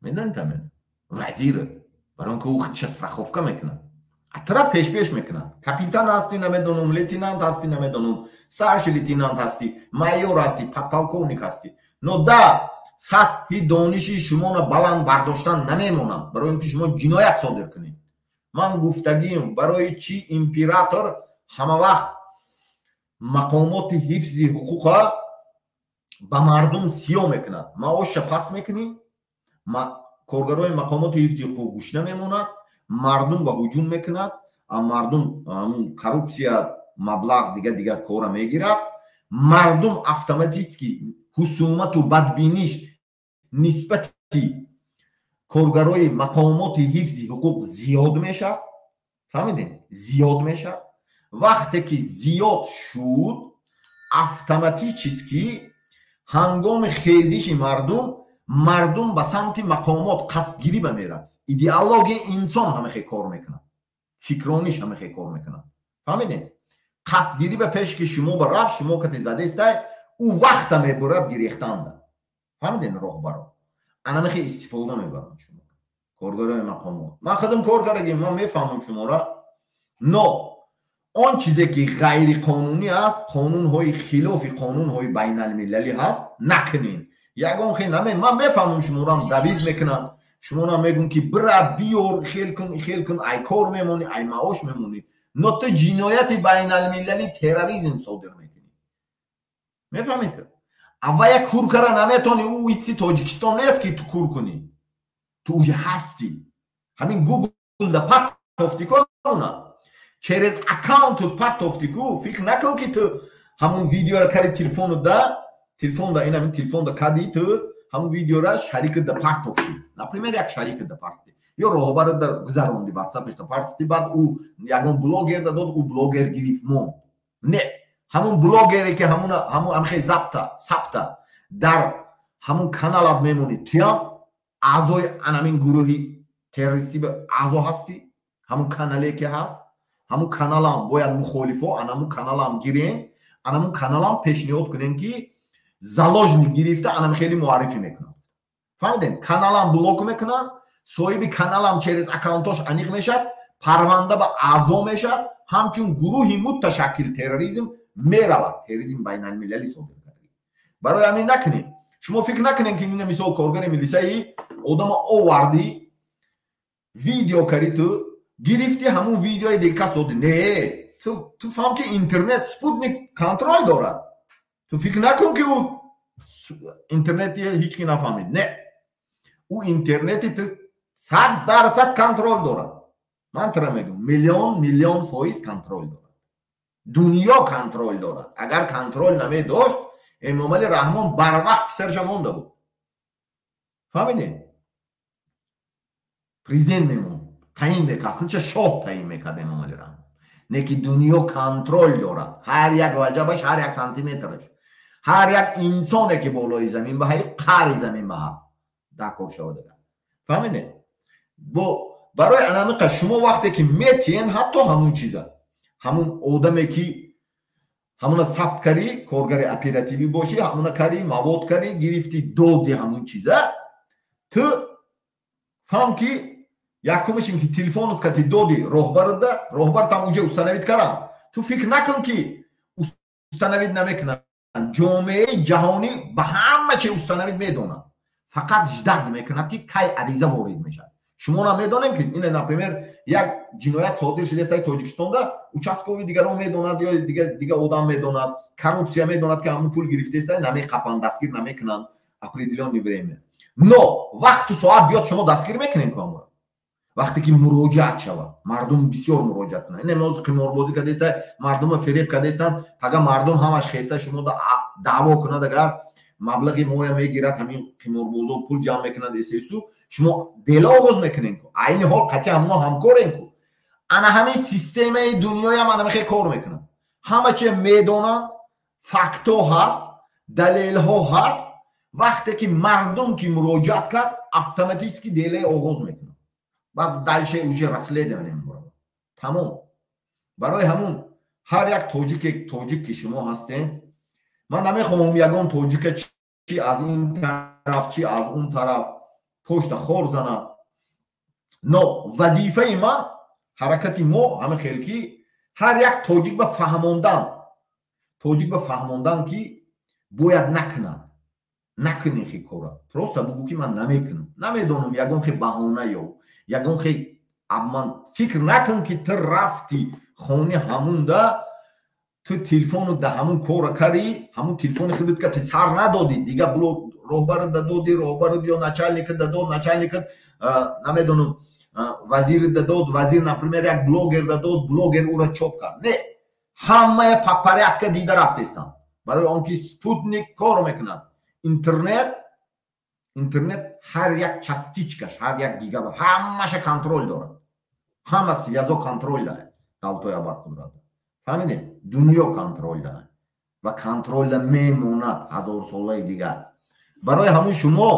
Медонӣ, тамен вазир, барои он ки ӯ худша страховка мекунад, атра пешпеш мекунад. Капитан ҳастӣ, намедонам, лейтенант ҳастӣ, намедонам, старший лейтенант ҳастӣ, майор ҳастӣ, подполковник ҳастӣ, но да сатҳи дониши шуморо баланд бардоштан намемонад, барои он ки шумо ҷиноят содир кунед. Ман гуфтагием, барои чӣ император ҳама вақт мақомоти ҳифзи ҳуқуқа ба мардум сиё мекунад? Маоша паст мекунӣ, коргарои мақомоти ҳифзи ҳуқуқ гӯшна мемонад, мардум ба ҳуҷум мекунад, мардум коррупсия, маблағ, дига дигар кора мегирад. Мардум автоматически ҳусумату бадбиниш нисбати коргарои мақомоти ҳифзи ҳуқуқ зиёд мешавад. Фаҳмидем? Зиёд мешавад. Вақте ки зиёд шуд, автоматически ҳангоми хезиши мардум, мардум ба самти мақомот қасдгирӣ ба мерад. Идеологияи инсон ҳамахе кор мекунад, фикрониш ҳамахе кор мекунад. Фаҳмидем? Қасдгирӣ ба пеш ки шумо ба рафт, шумо кати задестай, ӯ вақта мебурад гирехтанда. Фаҳмидем? Роҳбаро анамахе истифода мебаранд шумо, коргарои мақомот. Ман худам кор кардагим, ман мефаҳмам шуморо. Но он чизе ки ғайриқонунӣ аст, қонунҳои хилофи қонунҳои байналмилалӣ ҳаст, накунед. Ягон хел наме. Ман мефаҳмам, шуморам давид мекунанд, шуморам мегӯм ки бира, биёр, хел кун, хел кун, ай кор мемонӣ, ай маош мемонӣ. Но ту ҷинояти байналмилалӣ, терроризм содир мекунӣ. Мефаҳмед? Аввал як кур кара наметонӣ. Ӯ итси Тоҷикистон нест, ки ту кур кунӣ. Ту уже ҳастӣ, ҳамин Гуглда партофтӣ кона, через аккаунту партофтӣ ку. Фикр накун, ки ту ҳамун видеоро карди, телефону да телефонда, ин ҳамин телефонда кади, ту ҳамун видеора шарикда партофтӣ, например, як шарикда партофтӣ ё роҳбарда гузаронди, ватсапашда партофтӣ, баъд ӯ ягон блогерда дод, ӯ блогер гирифт, монд. Не, ҳамун блогере ки ҳамун ҳамхе запта сабта дар ҳамун каналат мемонӣ, туям аъзои анамин гурӯҳи террористӣ аъзо ҳастӣ. Ҳамун канале ки ҳаст, ҳамун каналам бояд мухолифо анамун каналам гирен, анамун каналам пешниҳод кунем, ки заложник гирифта анам хеле муаррифӣ мекунам. Фаҳмидем? Каналам блок мекунам, соҳиби каналам через аккаунтош аниқ мешавад, парванда ба аъзо мешавад, ҳамчун гурӯҳи муташаккил терроризм меравад, терроризм байналмилалӣ содир кард. Барои ҳамин накунед. Шумо фикр накунед, ки ина мисол коргари милисаи одама овардӣ, видео карди, ту гирифти, ҳамун видеои дига кас додӣ. Не, ту фаҳм, ки интернет спутник контроль дорад. Ту фикр накун, ки ӯ интернети ҳеҷ ки нафаҳмид. Не, ӯ интернети ту 100% контроль дорад. Ман тура мегӯм, миллион миллион фоиз контроль дорад. Дунё контроль дорад. Агар контроль намедошт, Эмомали Раҳмон барвақт писарша монда буд. Фаҳмидем? Президент мемонд, таъин мекард, худша шоҳ таъин мекард Эмомали Раҳмон. Не ки дунё контроль дорад, ҳар як ваҷабаш, ҳар як сантиметраш, ҳар як инсоне ки болои замин ба ҳай қари замин ба ҳаст, дар кор шавад. Фаҳмидем? Бо барои анамиқа шумо вақте ки метиҳен, ҳатто ҳамун чиза, ҳамун одаме ки ҳамуна сабт карӣ, коргари оперативӣ бошӣ, ҳамуна карӣ, мавод карӣ, гирифтӣ, доди ҳамун чиза, ту фаҳм, ки якумаш ин ки телефонот кати доди роҳбарда, роҳбартам уже установить карам. Ту фикр накун, ки установить намекунанд. Ҷомеаи ҷаҳонӣ ба ҳама чи установить медонад, фақат ждать мекунад, ки кай ариза ворид мешавад. Шумо намедонем, ки ина, например, як ҷиноят содир шудааст Тоҷикистонда, участковый дигарон медонад ё дига одам медонад, коррупсия медонад, ки ҳамун пул гирифтааст, намеқапанд, дастгир намекунанд определённое время. Но вақту соат биёд, шумо дастгир мекунем ку ҳамура. Вақте ки муроҷиат шавад, мардум бисёр муроҷиат кунанд, ин ҳозир қиморбозӣ кардааста, мардума фиреб кардаистанд, пага мардум ҳамаш хеста шумо даъво кунад, агар маблағи моя мегирад, ҳамин қиморбозо пул ҷамъ мекунад, эсесу шумо дела оғоз мекунем ку. Айни ҳол қатъи ҳамуно ҳамкорем ку. Ана ҳамин системаи дунёям ана мехе кор мекунад. Ҳама чи медонанд, фактҳо ҳаст, далелҳо ҳаст. Вақте ки мардум ки муроҷиат кард, автоматически делаи оғоз мекунад, баъд дальше уже расследование мебарад, тамом. Барои ҳамун ҳар як тоҷике, тоҷик ки шумо ҳастем, ман намехоҳам ягон тоҷика чи аз ин тараф, чи аз он тараф пошта хор занад. Но вазифаи ман, ҳаракати мо ҳамин хел, ки ҳар як тоҷик ба фаҳмондан, тоҷик ба фаҳмондан, ки бояд накунад. Накунӣ хе кора, просто бугӯ, ки ман намекунам, намедонам, ягон хе баҳона ё ягон хе обман. Фикр накун, ки ту рафти хони ҳамунда, ту телефону да ҳамун кора карӣ, ҳамун телефони худат ка ти сар надодӣ, дига блок роҳбарат да доди, роҳбарат ё начальникат да дод, начальникат намедонам, вазират да дод, вазир, например, як блогер да дод, блогер ура чоп кард. Не, ҳамая по порядка дида рафтестанд. Барои он ки спутник кор мекунад, интернет ҳар як частичка ш, ҳар як гигабайт ҳамаша контроль дорад, ҳама связь о контроль дорад давлатҳои абарқудрат. Фаҳмидем? Дунё контроль дорад ва контроль да мемонад ҳазорсолаи дигар. Барои ҳамун шумо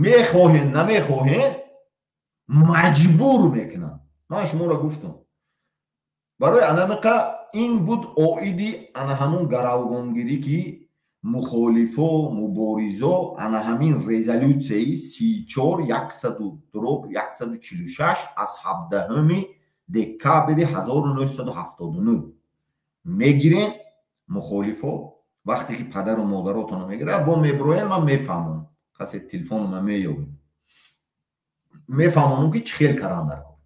мехоҳед, намехоҳед, маҷбур мекунанд. Ман шуморо гуфтам. Барои анамиқа ин буд оиди ана ҳамун гаравгонгирӣ, ки мухолифо, муборизо ана ҳамин резолюсияи 34 100/146 аз 17 декабри 1979 мегирем. Мухолифо вақте ки падару модаротонро мегирад, бо меброем, ман мефаҳмам, касе телефонма меёбем, мефаҳмонам, ки чӣ хел кардан дар кор.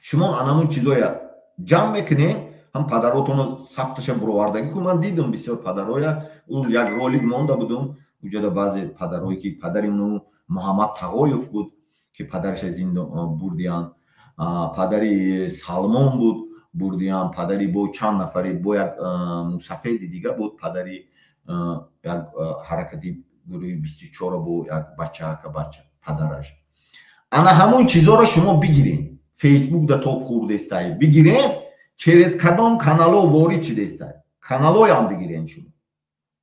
Шумо анамун чизоя ҷамъ мекунем, ҳам падаротонро сабташа буровардагӣ ку. Ман дидам бисёр падароя, ӯ як ролик монда будум уҷода, баъзе падарое ки падари ну Муҳаммад Тағоев буд, ки падараша зиндон бурдиянд, падари Салмон буд, бурдиянд, падари бо чанд нафари, бо як мусафеди дига буд, падари як ҳаракати гурӯҳи 24-ро, бо як бачаака, бача падараш. Ана ҳамун чизоро шумо бигирен, Фейсбук да топ хурдестай, бигирен, через кадом канало ворид шидестай, каналоям бигирен шумо.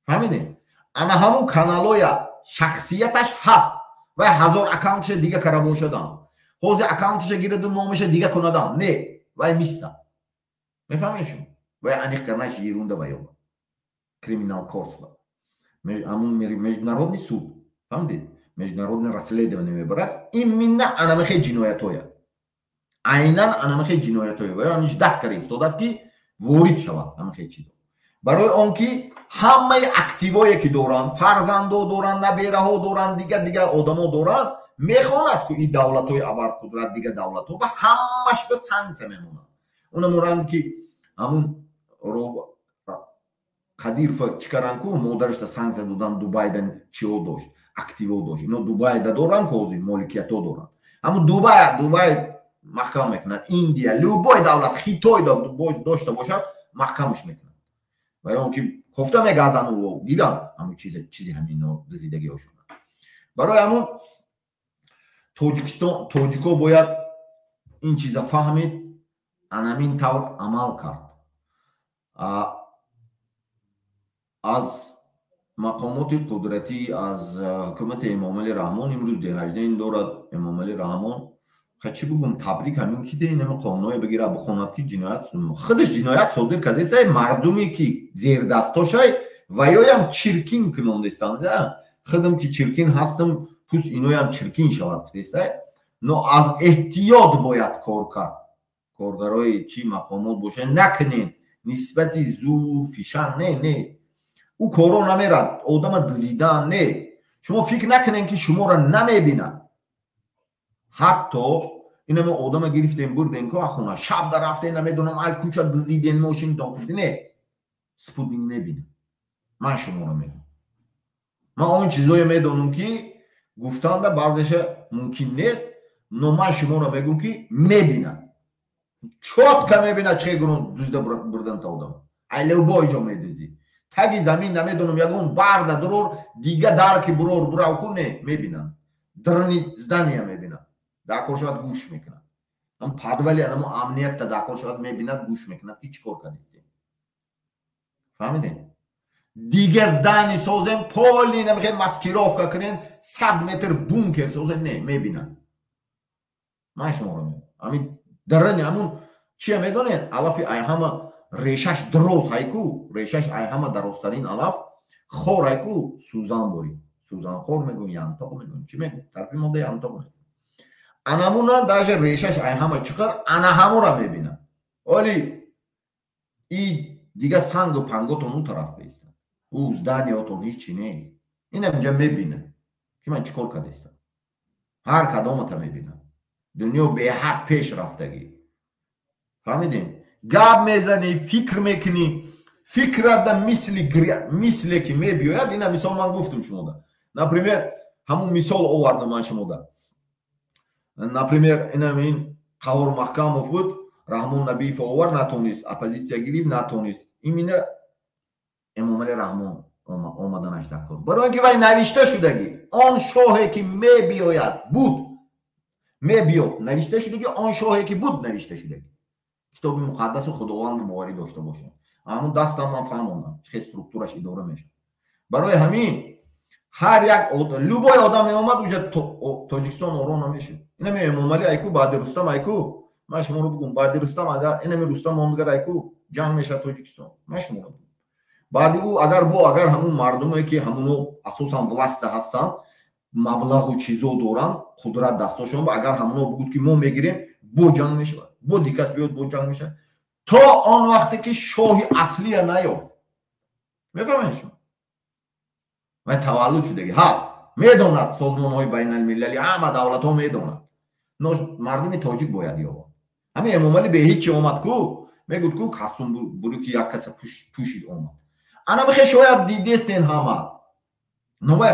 Фаҳмидем? Ана ҳамун каналоя шахсияташ ҳаст вай ҳазор аккаунташа дига кара бошадам, ҳозир аккаунташа гираду номаша дига кунадам, не, вай миста. Мефаҳмед шумо? Вай аниқ карданаш ерунда. Ва ёба криминал court ва ҳамун международный суд, фаҳмидед, международный расследование мебарад именно анамихе ҷиноятҳоя, айнан анамихе ҷиноятҳоя. Ва ждать кара истодааст, ки ворид шавад ҳамихе чизо. Барои он ки ҳамаи активое ки доранд, фарзандо доранд, набераҳо доранд, дига дига одамо доранд, мехонад ку и давлатҳои абарқудрат, дига давлатҳо ва ҳамаш ба санксия мемонанд. Онаморанд, ки ҳамун Қадирова чӣ каранд ку, модарашда санксия додан, Дубайда чиҳо дошт, активо дошт. Ино Дубайда доранд ку, ҳозир моликиятҳо доранд. Ҳамун Дубай маҳкам мекунад, Индия, любой давлат, Хитой дошта бошад, маҳкамаш мекунад. Ва он ки кофта мегардану гиранд ҳамун чизи ҳамино дизидагиҳошона. Барои ҳамун Тоҷикистон, тоҷико бояд ин чиза фаҳмид, анамин тавр амал кард. Аз мақомоти қудратӣ, аз ҳукумати Эмомалӣ Раҳмон, имрӯз день рождения дорад Эмомалӣ Раҳмон, чӣ бугум, табрик ҳамин ки инама қонунҳое бигира, бихонад, ки ҷиноят худаш ҷиноят содир кардааста. Мардуме ки зердастошай, ва ёям чиркин кунондестанд. Худам ки чиркин ҳастам, пус иноям чиркин шавад гуфтеста. Но аз эҳтиёт бояд кор кард. Коргарои чӣ мақомот боша, накунен нисбати зур фишан, не, не, ӯ коро намерад. Одама дизидан не. Шумо фикр накунен, ки шуморо намебинад. Ҳатто инаме одама гирифтем, бурдем ку ахона, шаб да рафтем, намедонам, ай кӯча дизиден, мошинтон не, спутник мебинад. Ман шуморо медонам, ман он чизое медонам, ки гуфтанда баъзеша мумкин нест, но ман шуморо мегӯм, ки мебинад, чётко мебинад. Че гурон дузда бурдан та одам, ай любой ҷо медузӣ, таги замин, намедонам, ягон барда дурор, дига дарки бурор бурав ку, не, мебинанд. Дарни здания мебинад, дакор шавад, гӯш мекунад. Ам подвал и анамо амниятта дакор шавад, мебинад, гӯш мекунад, ки чӣ кор кардистем. Фаҳмидем? Дига здание созем, полный намехоҳем маскировка кунем, 100 метр бункер созем, не, мебинад. Ман шуморо мегӯям, ҳамин дарани ҳамун чия медонед, алафи ай ҳама решаш дроз ҳайку, решаш ай ҳама дарозтарин алаф хор ҳайку, сӯзан борӣ, сӯзанхор мегӯн, янтоқ мегӯн, чӣ мегӯн, тарфи мода янтоқ мегӯн. Анамуна даже решаш ай ҳама чиқар, ана ҳамура мебинад. Оли и дига сангу панготон ӯ тараф беистад, ӯ здания отон ҳичи нест. Ина инҷа мебинад, ки ман чӣ кор кардистам. Ҳар кадомата мебинад. Дунё беҳад пеш рафтагӣ. Фаҳмидем? Гап мезанӣ, фикр мекунӣ, фикрада мисли мисле ки мебиёяд. Ина мисол ман гуфтам шумода, например, ҳамун мисол овардам ман шумода, например, инамин Қаҳор Маҳкамов буд, Раҳмон Набиев овар, натонист, оппозитсия гирифт, натонист. Именно. Эмомалӣ Раҳмон омаданаш дар кор, барои ин ки вай навишта шудагӣ, он шоҳе ки мебиёяд буд, мебиёд навишта шудагӣ, он шоҳе ки буд навишта шудагӣ. Китоби муқаддасу Худованд боварӣ дошта бошад. Ҳамун дастам ман фаҳмондам, чӣ хел структураш идора мешавад. Барои ҳамин ҳар як любой одам меомад, уҷа Тоҷикистон оро намешуд. Инами Эмомалӣ айку, баъди Рустам айку, ман шуморо бигӯм, баъди Рустам агар инами Рустам омдагар айку, ҷанг мешавад Тоҷикистон. Ман шуморо бигӯм, баъди ӯ агар бо агар ҳамун мардуме ки ҳамуно асосан власть а ҳастанд, маблағу чизо доранд, қудрат дастошон, агар ҳамуно бигӯд ки мо мегирем, бо ҷанг мешавад, бо дикас биёд, бо ҷанг мешавад, то он вақте ки шоҳи аслия наёфт. Мефаҳмед шумо? Вай таваллуд шудаги ҳаст, медонад, созмонҳои байналмилалӣ, ҳама давлатҳо медонад, но мардуми тоҷик бояд ёбад. Ҳамин Эмомалӣ бе ҳечи омад ку, мегӯд ку, кастум буруки як каса пӯшид омад. Ана михе шояд дидестен ҳама, но вай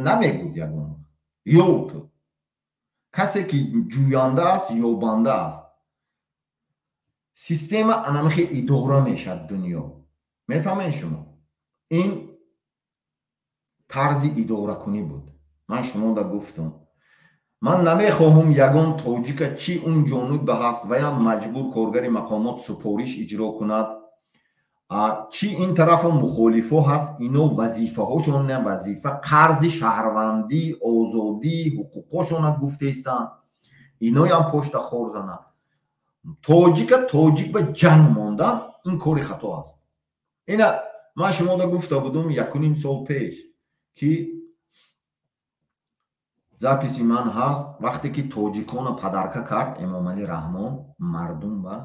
намегӯд ягон ёб. Касе ки ҷӯянда аст, ёбанда аст. Система анамихе идора мешавад дунё. Мефаҳмед шумо? Ин тарзи идоракунӣ буд. Ман шумода гуфтам, ман намехоҳам ягон тоҷика, чи он ҷониб ба ҳаст, ваям маҷбур коргари мақомот супориш иҷро кунад, чи ин тарафо мухолифо ҳаст, ино вазифаҳошон, вазифа, қарзи шаҳрвандӣ, озодӣ, ҳуқуқҳошона гуфтаистанд, иноям пошта хор занад. Тоҷика тоҷик ба ҷанг мондан, ин кори хато аст. Ина ман шумода гуфта будум 1,5 сол пеш, ки запись и ман ҳаст, вақте ки тоҷикона подарка кард Эмомалӣ Раҳмон мардум ба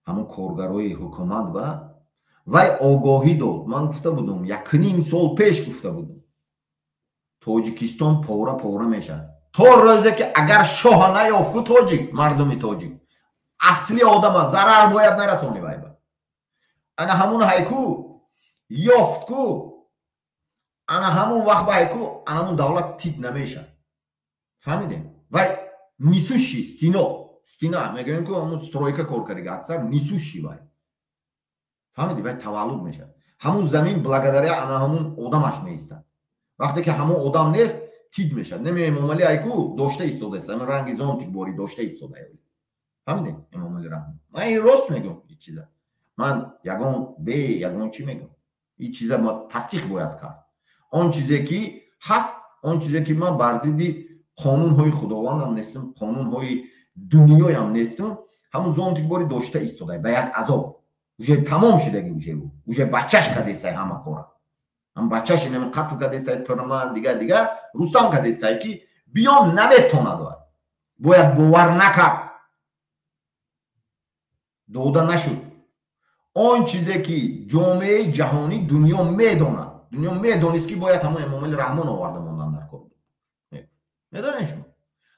ҳамун коргарои ҳукумат ба вай огоҳӣ дод. Ман гуфта будум, 1,5 сол пеш гуфта будум, Тоҷикистон пора пора мешавад, то рӯзе ки агар шоҳа наёфт ку тоҷик, мардуми тоҷик асли одама зарар бояд нарасони вай ба. Ана ҳамун ҳайку ёфт ку, ана ҳамун вақт ба ҳайку, ана ҳамун давлат тит намешавад. Фаҳмидем? Вай несущий стена, стена мегӯем ку, ҳамун стройка кор кардига, аксар несущий вай. Фаҳмиди? Вай таваллуд мешавад, ҳамун замин благодаря ана ҳамун одамаш меистад. Вақте ки ҳамун одам нест, тит мешавад. Наме Эмомалӣ айку дошта истодааст, ҳамин ранги зонтик борӣ дошта истода. Фаҳмидем? Эмомалӣ Раҳмон, ман ин рост мегӯм, ин чиза ман ягон бе ягон чӣ мегӯм, ин чиза тасдиқ бояд кард. Он чизе ки ҳаст, он чизе ки ман бар зидди қонунҳои Худовандам нестам, қонунҳои дунёям нестам. Ҳамун зонтик бори дошта истода ба як азоб, уже тамом шудаги, уже бачаш кадестай ҳама кора, ҳам бачаш инами қатл кадестай, турма, дига дига, Рустам кадестай, ки биён наметонад. Вай бояд бовар накард, дода нашуд. Он чизе ки ҷомеаи ҷаҳонӣ, дунё медонад, дунё медонист, ки бояд ҳамон Эмомали Раҳмон оварда мондан дар кор. Медонед шумо,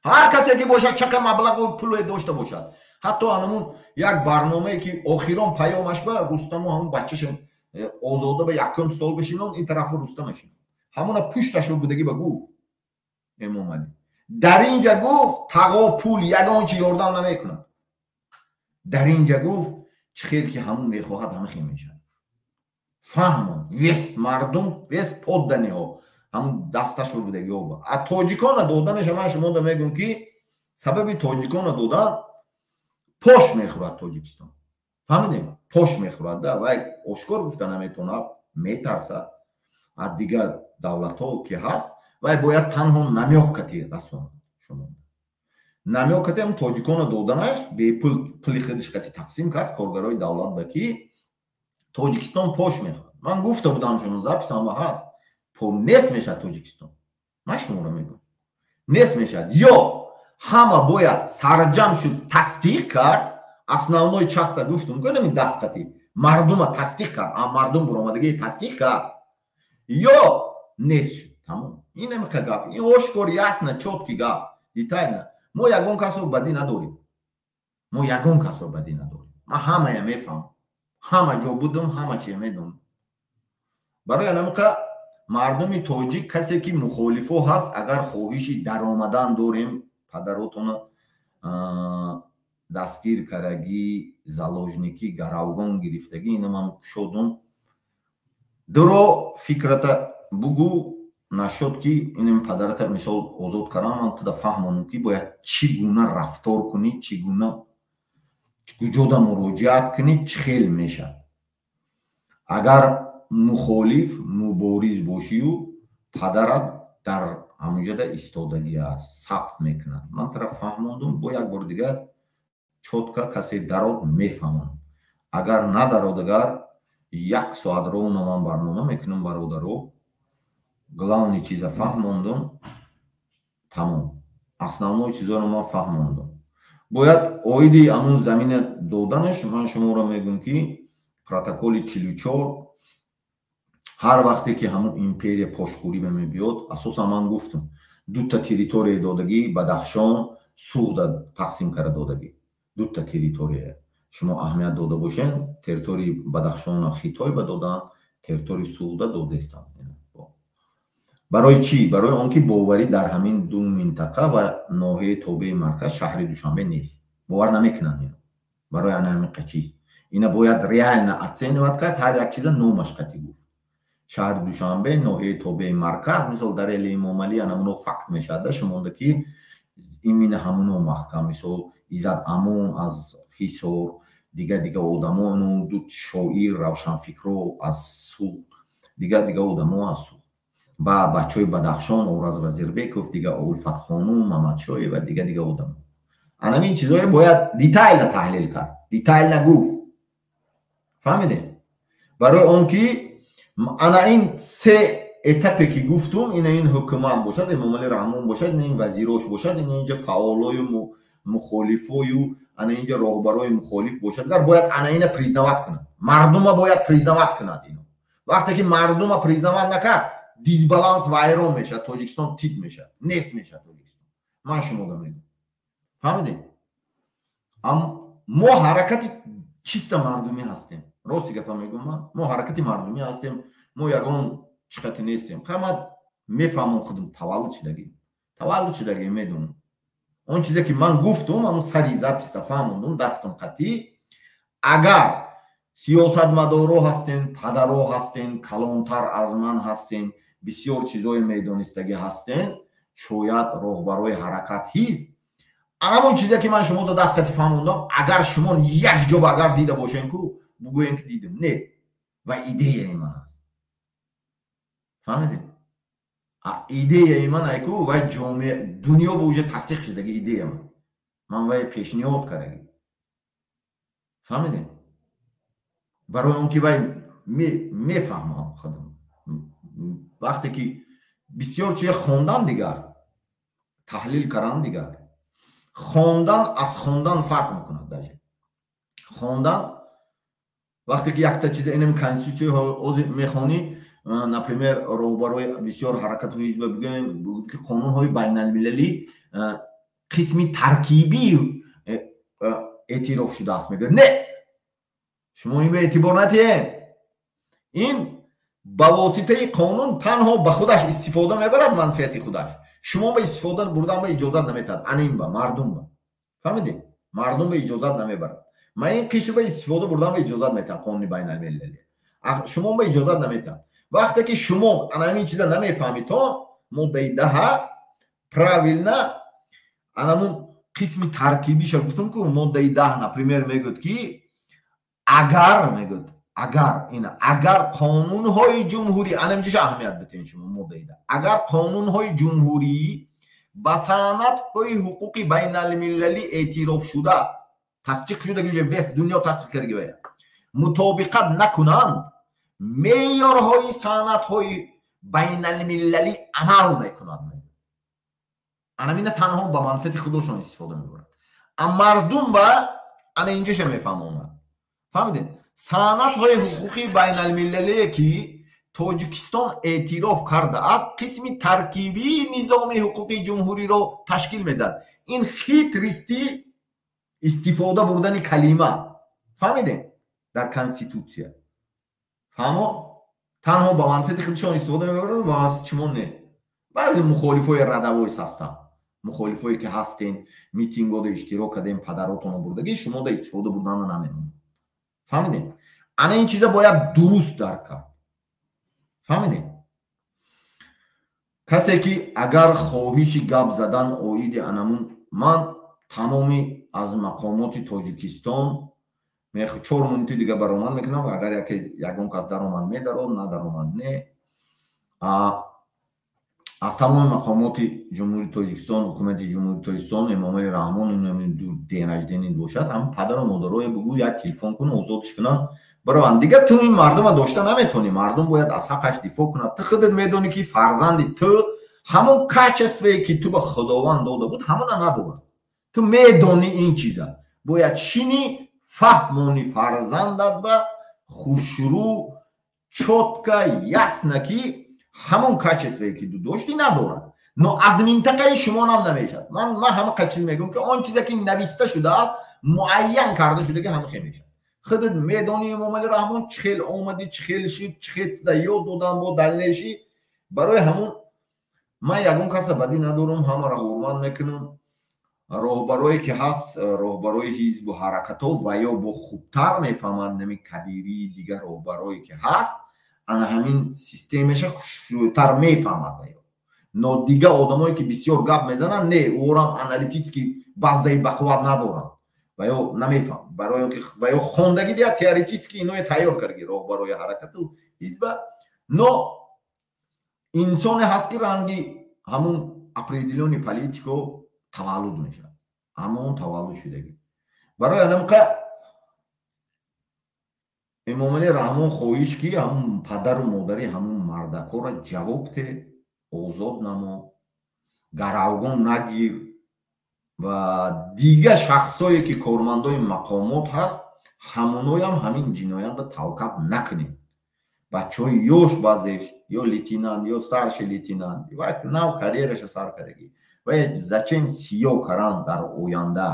ҳар касе ки бошад, чақа маблағу пуле дошта бошад, ҳатто анамун як барномае ки охирон паёмаш ба Рустаму ҳамун бачаша Озода ба якум стол бишинон, ин тарафу Рустама шинон, ҳамуна пушташо будагӣ ба гуфт Эмомалӣ дар инҷа гуфт: тағо, пул, ягон чи ёрдам намекунад. Дар инҷа гуфт, чӣ хел ки ҳамун мехоҳад, ҳама хел мешавад. Фаҳмон, весь мардум, весь подданный ҳо ҳамун дасташо будагӣ. А тоҷикона доданаша ман шумода мегӯм, ки сабаби тоҷикона додан пош мехӯрад Тоҷикистон. Фаҳмидем? Пош мехӯрад да, вай ошкор гуфта наметавонад, метарсад аз дигар давлатҳо ки ҳаст. Вай бояд танҳо намёк кати расонад шумо, намёк кати ҳам тоҷикона доданаш бепул, пули худиш кати тақсим кард коргарои давлат ба, ки Тоҷикистон пош мехӯрад. Ман гуфта будам шумо, запись ама ҳаст, нест мешавад Тоҷикистон. Ман шуморо мегӯям, нест мешавад. Ё ҳама бояд сарҷам шуд, тасдиқ кард основной часть а. Гуфтум, гӯнами дастқати мардума тасдиқ кард, а мардум буромадагии тасдиқ кард, ё нест шуд, тамом. Ин намиқа гап, ин ошкор, ясно, чёткий гап, детально. Мо ягон касро бадӣ надорем, мо ягон касро бадӣ надорем. Ман ҳамая мефаҳмам, ҳама ҷо будум, ҳама чия медонам. Барои анамиқа мардуми тоҷик, касе ки мухолифо ҳаст, агар хоҳиши даромадан дорем, падаротона дастгир карагӣ, заложник ӣ, гаравгон гирифтагӣ, ина ман шодум. Дуро фикрата бугӯ нашуд, ки инам падарата мисол озод кардам, ман туда фаҳмонам, ки бояд чӣ гуна рафтор кунӣ, чӣ гуна куҷода муроҷиат кунӣ, чӣ хел мешавад. Агар мухолиф мубориз бошию, падарат дар ҳамонҷода истодагӣ аст, сабт мекунад. Ман тура фаҳмондум, бо як бори дигар чётко касе дарод, мефаҳмонам. Агар надарод, агар як соат ровно ман барнома мекунам, бародаро, главный чиза фаҳмондум, тамом, основной чизоро ман фаҳмондум. Бояд оиди ҳамун замина доданаш ман шуморо мегӯм, ки протоколи 44 ҳар вақте ки ҳамун империя пошхӯрӣ ба мебиёд, асосан ман гуфтам, дута территория додагӣ, Бадахшон, Суғда тақсим карда додагӣ, дута территория. Шумо аҳамият дода бошед, территорияи Бадахшона Хитой ба доданд, территорияи Суғда додестанд. Барои чӣ? Барои он ки боварӣ дар ҳамин ду минтақа ва ноҳияи тобеи марказ, шаҳри Душанбе, нест, бовар намекунанд ино. Барои ана ҳамин чиз ина бояд реально оценивать кард, ҳар як чиза номаш қатӣ гуфт. Шаҳри Душанбе, ноҳияи тобеи марказ, мисол Дарели Эмомалӣ, анамуно факт мешавад да шумонда, ки именно ҳамуно маҳкам, мисол Иззат Амон аз Ҳисор, дигар дигар одамо, ду шоир равшанфикро аз Суғд, дигар дигар одамо аз Суғд, ба бачаҳои Бадахшон, Ораз Вазирбеков, дигар Улфатхонум Мамадшоева, дигар дигар одамо. Анамин чизое бояд детально таҳлил кард, детально гуфт, фаҳмидем? Барои он ки ана ин се этапе ки гуфтум, ина ин ҳукумат бошад, Эмомалӣ Раҳмон бошад, ина ин вазирош бошад, ина инҷа фаъолою мухолифою, ана инҷа роҳбарои мухолиф бошад, гар бояд ана ина признавать кунад, мардума бояд признавать кунад ино. Вақте ки мардума признавать накард, дисбаланс вайрон мешавад, Тоҷикистон тит мешавад, нест мешавад Тоҷикистон. Ман шумода мегӯям, фаҳмидем? Мо ҳаракати чиста мардумӣ ҳастем, рости гапа мегӯм ман, мо ҳаракати мардумӣ ҳастем, мо ягон чиқати нестем. Ха, ман мефаҳмам худам, таваллуд шудагӣ медонам. Он чизе ки ман гуфтум, ҳамун сари запись та фаҳмондум, дастам қатӣ. Агар сиёсатмадоро ҳастен, падаро ҳастен, калонтар аз ман ҳастен, бисёр чизое медонистагӣ ҳастен, шояд роҳбарои ҳаракат, ҳизб, анамон чизе ки ман шумо да даст қати фаҳмондам, агар шумо як ҷо агар дида бошен ку, бугӯен ки дидем, не, ва идеяи ман аст, фаҳмидем? Идеяи ман айку вай ҷомеа дунё ба уже тасдиқ шудаги идея ман вай пешниҳод кардагӣ, фаҳмидем? Барои он ки вай мефаҳмам худам, вақте ки бисёр чизе хондан дигар, таҳлил кардан дигар. Хондан аз хондан фарқ мекунад. Даже хондан, вақте ки якта чиза, инами конститутсия ҳозир мехонӣ, например, роҳбарои бисёр ҳаракату ҳизба бигӯем, ки қонунҳои байналмилалӣ қисми таркибӣ эътироф шудааст, мегӯяд. Не, шумо ин ба эътибор натиҳед, ин ба воситаи қонун танҳо ба худаш истифода мебарад, манфиати худаш. Шумо ба истифода бурдан ба иҷозат наметаҳад, ана ин ба мардум ба, фаҳмидед? Мардум ба иҷозат намебарад. Ман ин қишр ба истифода бурдан ба иҷозат метаҳам, қонуни байналмилалӣ шумо ба иҷозат наметаҳад. Вақте ки шумо ана ҳамин чиза намефаҳмед, то моддаи 10 правильно, анамун қисми таркибиша гуфтум ку, моддаи 10, например, мегӯяд ки агар, мегӯяд, агар ина, агар қонунҳои ҷумҳурӣ, анамҷиша аҳамият битен шумо, моддаи 10, агар қонунҳои ҷумҳурӣ ба санадҳои ҳуқуқи байналмилалӣ эътирофшуда, тасдиқ шуда, весь дунё тасдиқ кардаги, вая мутобиқат накунанд, меъёрҳои санадҳои байналмилалӣ амал мекунад. Анамина танҳо ба манфиати худошон истифода мебарад, а мардум ба ана инҷоша мефаҳмонад, фаҳмидед? Санадҳои ҳуқуқии байналмилалие ки Тоҷикистон эътироф кардааст, қисми таркибии низоми ҳуқуқии ҷумҳуриро ташкил медиҳад. Ин хитрости истифода бурдани калима, фаҳмидем? Дар конститутсия, фаҳмо, танҳо ба манфиати худшон истифода мебарад, ба манфиати шумо не. Баъзе мухолифои радавой ҳастанд, мухолифое ки ҳастен, митингода иштирок кардем, падаротонро бурдагӣ, шумода истифода бурдана намедонам, фаҳмидем? Ана ин чиза бояд дуруст дарк кард. Фаҳмидем? Касе ки агар хоҳиши гап задан оиди анамун, ман тамоми аз мақомоти Тоҷикистон 4 минути дига баромад мекунам. Агар яке ягон кас даромад, медарод, надаромад, не. Аз тамоми мақомоти Ҷумҳурии Тоҷикистон, ҳукумати Ҷумҳурии Тоҷикистон, Эмомали Раҳмон, день рождения бошад, ҳам падару модарое бугӯ, як телефон кун, озодш кунанд, барованд. Дигар ту ин мардума дошта наметонӣ. Мардум бояд аз ҳаққаш дифоъ кунад. Ту худат медонӣ, ки фарзанди ту ҳамон качестве, ки ту ба Худованд дода буд, ҳамона надорад. Ту медонӣ ин чиза. Бояд шинӣ, фаҳмонӣ фарзандат ба хушрӯ, чётко, ясно, ки ҳамон качестве, ки ту доштӣ, надорад. Но аз минтақаи шумонам намешавад. Ман ҳама чиз мегӯям, ки он чизе, ки нависта шудааст, муайян карда шуда, ки ҳама хел мешавад. Худат медонӣ, Эмомали Раҳмон, чӣ хел омадӣ, чӣ хел шуд, чӣ хел ёд додан бо далнешӣ. Барои ҳамун ман ягон касра бадӣ надорам, ҳамаро ҳурмат мекунам. Роҳбарое, ки ҳаст, роҳбарои ҳизбу ҳаракатҳо, ва ё бо хубтар мефаҳманд. Нами кабирии дигар роҳбарое, ки ҳаст, ана ҳамин системаша хушрӯтар мефаҳмад. Ва ё но дигар одамое, ки бисёр гап мезананд, не, ӯрам аналитический базаи бақувват надоранд ва ё намефаҳм, барои он ки ва ё хондагӣ дия, теоретически иное тайёр кардаги роҳбарои ҳаракату ҳизба. Но инсоне ҳаст, ки ранги ҳамун определённый политико таваллуд мешавад, ҳамон таваллуд шудагӣ. Барои анамқа, Эмомалӣ Раҳмон, хоҳиш, ки ҳамун падару модари ҳамун мардакҳоро ҷавоб те, озод намо, гаравгон нагир ва дигар шахсое, ки кормандои мақомот ҳаст, ҳамоноям ҳамин ҷиноятро талкаб накунед. Бачаҳои ёш, баъзеш ё лейтенант, ё старший лейтенант, ва нав карьераша сар кардагӣ, ва зачем сиё каран дар оянда?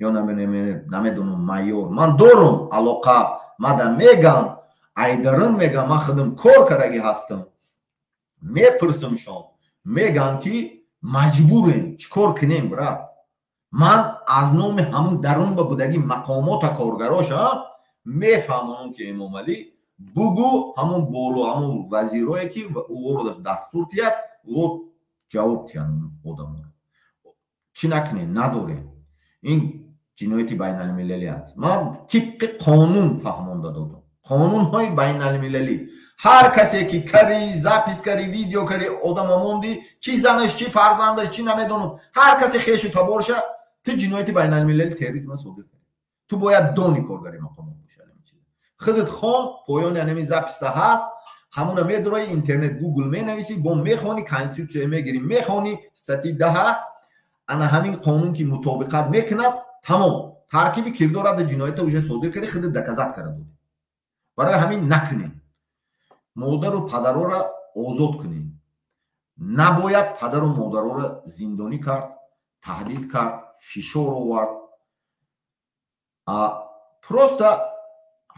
Ё намедонам, майор, ман дорум алоқа, мада мегам, айдарин мегам, ман худам кор кардагӣ ҳастам. Мепурсамшон, меган, ки маҷбурем, чӣ кор кунем, брат? Ман аз номи ҳамун дарун ба будагӣ мақомота, коргароша мефаҳмонам, ки Эмомалӣ, бугӯ ҳамун боло, ҳамун вазирое, ки ӯро дастур тиҳад, ӯ ҷавоб тиҳанд одаморо. Чӣ накунем, надорем, ин ҷинояти байналмилалӣ аст. Ман тибқи қонун фаҳмонда додам, қонунҳои байналмилалӣ. Ҳар касе, ки кари, запись кари, видео кари, одама монди, чӣ занаш, чӣ фарзандаш, чӣ намедонам, ҳар касе хешу таборша, ту ҷинояти байналмилалӣ, терроризма содир кардӣ. Ту бояд дони, коргари мақомот бошӣ. Худат хон, поёни анами записта ҳаст, ҳамуна медурои интернет, Гугл менависӣ, бо мехонӣ, конститутсия мегирӣ, мехонӣ, статьи 10, ана ҳамин қонун, ки мутобиқат мекунад. Тамом, таркиби кирдорада ҷиноята уже содир кардӣ, худат доказать карда додӣ. Барои ҳамин накунем, модару падарора озод кунем. Набояд падару модароро зиндонӣ кард, таҳдид кард, фишор овард. Просто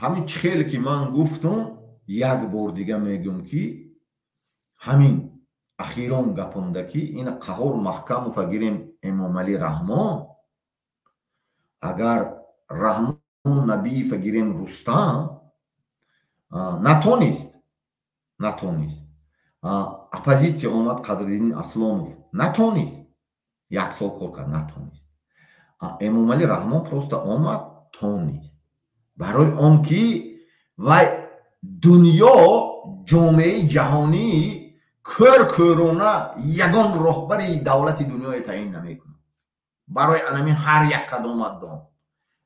ҳамин чӣ хеле, ки ман гуфтум, як бор дига мегӯм, ки ҳамин ахирон гапонда, ки ина Қаҳор Маҳкамова гирем, Эмомалӣ Раҳмон, агар Раҳмон Набиева гирем, Рустам натонист, натонист. Оппозитсия омад, Қадриддин Аслонов натонист, як сол кор кард, натонист. Эмомалӣ Раҳмон просто омад, тонист, барои он ки вай дунё, ҷомеаи ҷаҳонӣ кӯр кӯрона ягон роҳбари давлати дунёе таъин намекунад. Барои анами ҳар як кадомат дон,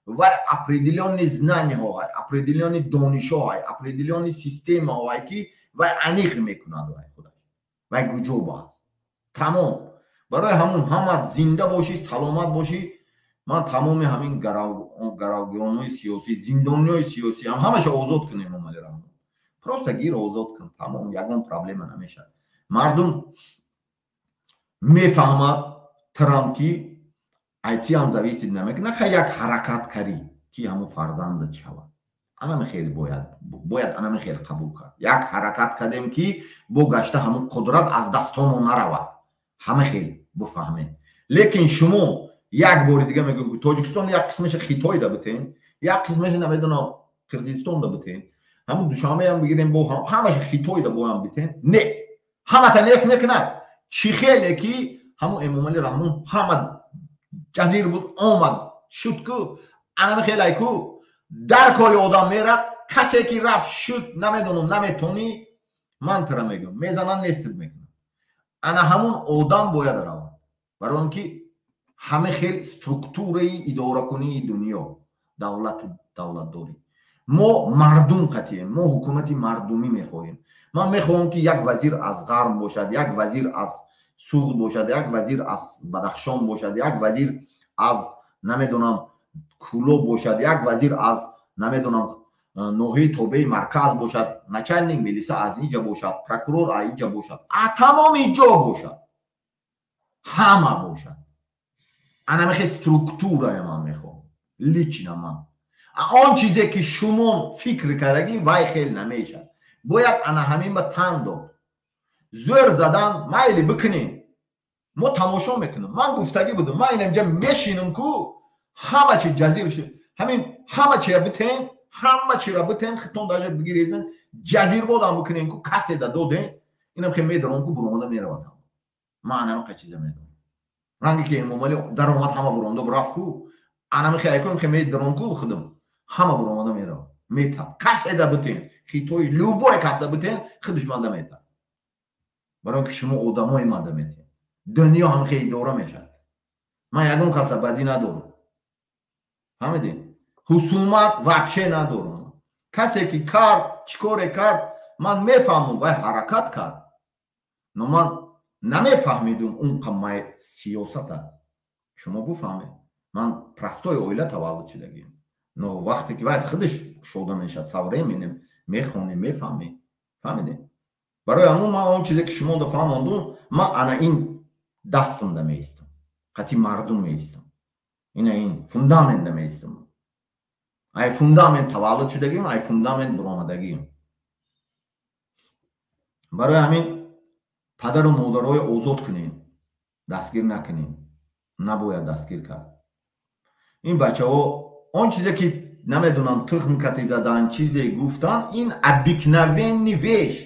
вай определённый знанияҳо, определённый донишҳо, определённый системаҳое, ки вай аниқ мекунад, вай худаш, вай гуҷоб аст. Тамом. Барои ҳамун ҳама зинда бошӣ, саломат бошӣ. Ман тамоми ҳамин гаравгиронҳои сиёсӣ, зиндониҳои сиёсӣ ҳам ҳамаша озод кунем. Эмомалӣ Раҳмон, просто гир, озод кун, тамом, ягон проблема намешавад. Мардум мефаҳмад Трамп, ки айтиам зависит намекунад. Ха, як ҳаракат карӣ, ки ҳамун фарзандат шавад, анами хеле бояд анами хеле қабул кард. Як ҳаракат кардем, ки бо гашта ҳамун қудрат аз дастонон наравад. Ҳама хел бифаҳмед. Лекин шумо, як бори дига мегӯем, Тоҷикистон як қисмаша Хитойда битен, як қисмаша, намедонам, Қирғизистонда битен. Ҳамун Душанбеам бигирем, бо ҳамаш Хитойда боям битен. Не, ҳамата нест мекунад. Чӣ хеле ки ҳамун Эмомалӣ Раҳмон ҳама ҷазир буд, омад шуд ку, анами хелай ку дар кори одам мерад. Касе ки рафт шуд, намедонам, наметонӣ, ман тара мегӯям, мезанан, нестид мекунад. Ана ҳамун одам бояд равад, барои он ки ҳама хел структураи идоракунии дунё, давлату давлатдорӣ. Мо мардум қатием, мо ҳукумати мардумӣ мехоҳем. Ман мехоҳам, ки як вазир аз Ғарб бошад, як вазир аз Суғд бошад, як вазир аз Бадахшон бошад, як вазир аз, намедонам, Кӯлоб бошад, як вазир аз, намедонам, ноҳияи тобеи марказ бошад, начальник милиса аз инҷа бошад, прокурор аз инҷа бошад, тамоми ҷо бошад, ҳама бошад. Анамихе структурая ман мехоҳам лично ман. Он чизе ки шумо фикр кардагӣ, вай хел намешад. Бояд ана ҳамин ба тан дод, зӯр задан майли бикунем, мо тамошо мекунем. Ман гуфтагӣ будам, ман инамҷа мешинам ку, ҳама чи ҷазир, ҳамин ҳама чира битен, ҳама чира битен, хитон даже бигирезен, ҷазирбодам бикунем ку, касе да доден, инам хе медорам ку, буромада меравад. Ман анамақа чиза медонам. Ранге ки Эмомалӣ даромад, ҳама буромада рафт ку, анами хе айкон хе медорам ку, худам ҳама буромада меравад, метаб. Касе да битен, хитои любой кас да битен, худаш манда метаб, барои он ки шумо одамои манда метен. Дунё ҳам хе идора мешавад. Ман ягон каса бадӣ надорам, фаҳмидед? Ҳусумат вообще надорам. Касе ки кард, чӣ коре кард, ман мефаҳмам, вай ҳаракат кард, но ман намефаҳмидум он қамай сиёсата. Шумо буфаҳмед, ман простой оила таваллуд шудагием, но вақте ки вай худаш шода мешавад, со временем мехонӣ, мефаҳмӣ, фаҳмидед? Барои ҳамун ман он чизе ки шумо да фаҳмондум, ман ана ин дастамда меистам, қати мардум меистам, ина ин фундаментда меистам. Ай фундамент таваллуд шудагием, ай фундамент буромадагием. Барои ҳамин падару модарҳои озод кунем, дастгир накунем. Набояд дастгир кард ин бачаҳо. Он чизе ки, намедонам, тухм кати задан, чизе гуфтан, ин обыкновенный вещь.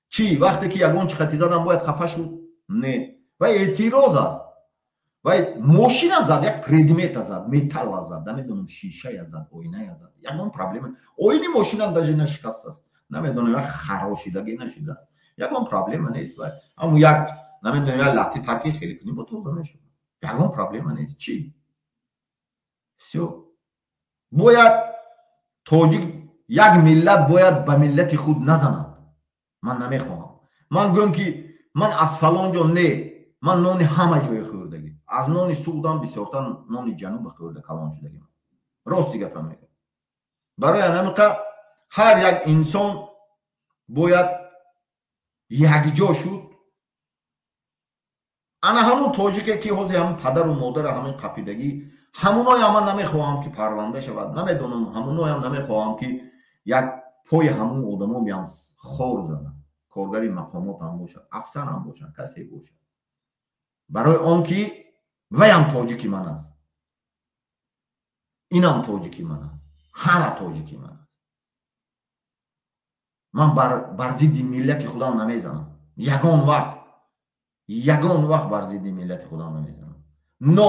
Чӣ вақте ки ягон чи хати задан, бояд хафа шуд? Не, вай эътироз аст. Вай мошина зад, як предмета зад, металла зад, намедонам, шишая зад, оиная зад, ягон проблема. Оини мошинам даже нашикастааст, намедонам, як харошидагӣ нашидааст, ягон проблема нест. Вай аммо як, намедонам, як латти тарки хеле кунӣ, бо тоза мешуд, ягон проблема нест. Чӣ, всё. Бояд тоҷик, як миллат бояд ба миллати худ назанад. Ман намехоҳам, ман гӯям ки ман аз фалон ҷо. Не, ман нони ҳама ҷое хӯрдагӣ, аз нони Суғдам бисёртар нони ҷануба хӯрда калон шудагӣ, рости гапа мегӯям. Барои анамиқа ҳар як инсон бояд якҷо шуд. Ана ҳамун тоҷике ки ҳозир ҳамун падару модара ҳамин қапидагӣ, ҳамуноям ман намехоҳам ки парванда шавад, намедонам, ҳамуноям намехоҳам ки як пои ҳамун одамо биям хор занад, коргари мақомот ҳам бошад, афсар ҳам бошад, касе бошад, барои он ки ваям тоҷики ман аст, инам тоҷики ман аст, ҳама тоҷики ман аст. Ман бар зидди миллати худам намезанам ягон вақт, ягон вақт бар зидди миллати худам намезанам. Но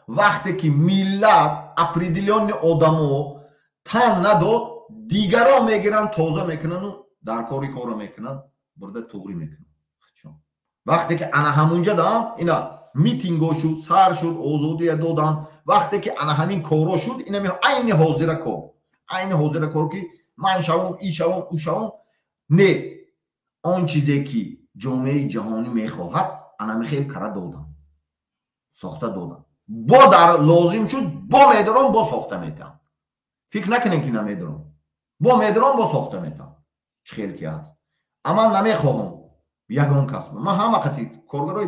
вақте ки миллат, определённый одамо тан надод, дигарон мегиранд, тоза мекунану дар кори корро мекунанд, бурда туғрӣ мекунанд. Вақте ки ана ҳамунҷа даам ина митинго шуд, сар шуд, озодия доданд, вақте ки ана ҳамин корро шуд, инами айни ҳозира кор, айни ҳозира кор ки ман шавам, и шавам, ӯ шавам, не, он чизе ки ҷомеаи ҷаҳонӣ мехоҳад, анами хел кара додам, сохта додам. Бо дар лозим шуд, бо медорам, бо сохта метаҳам. Фикр накунем ки намедорам, бо медорам, бо сохта метаҳам. Чӣ хел ки ҳаст, аман намехоҳам ягон кас. Ман ҳама қати коргарои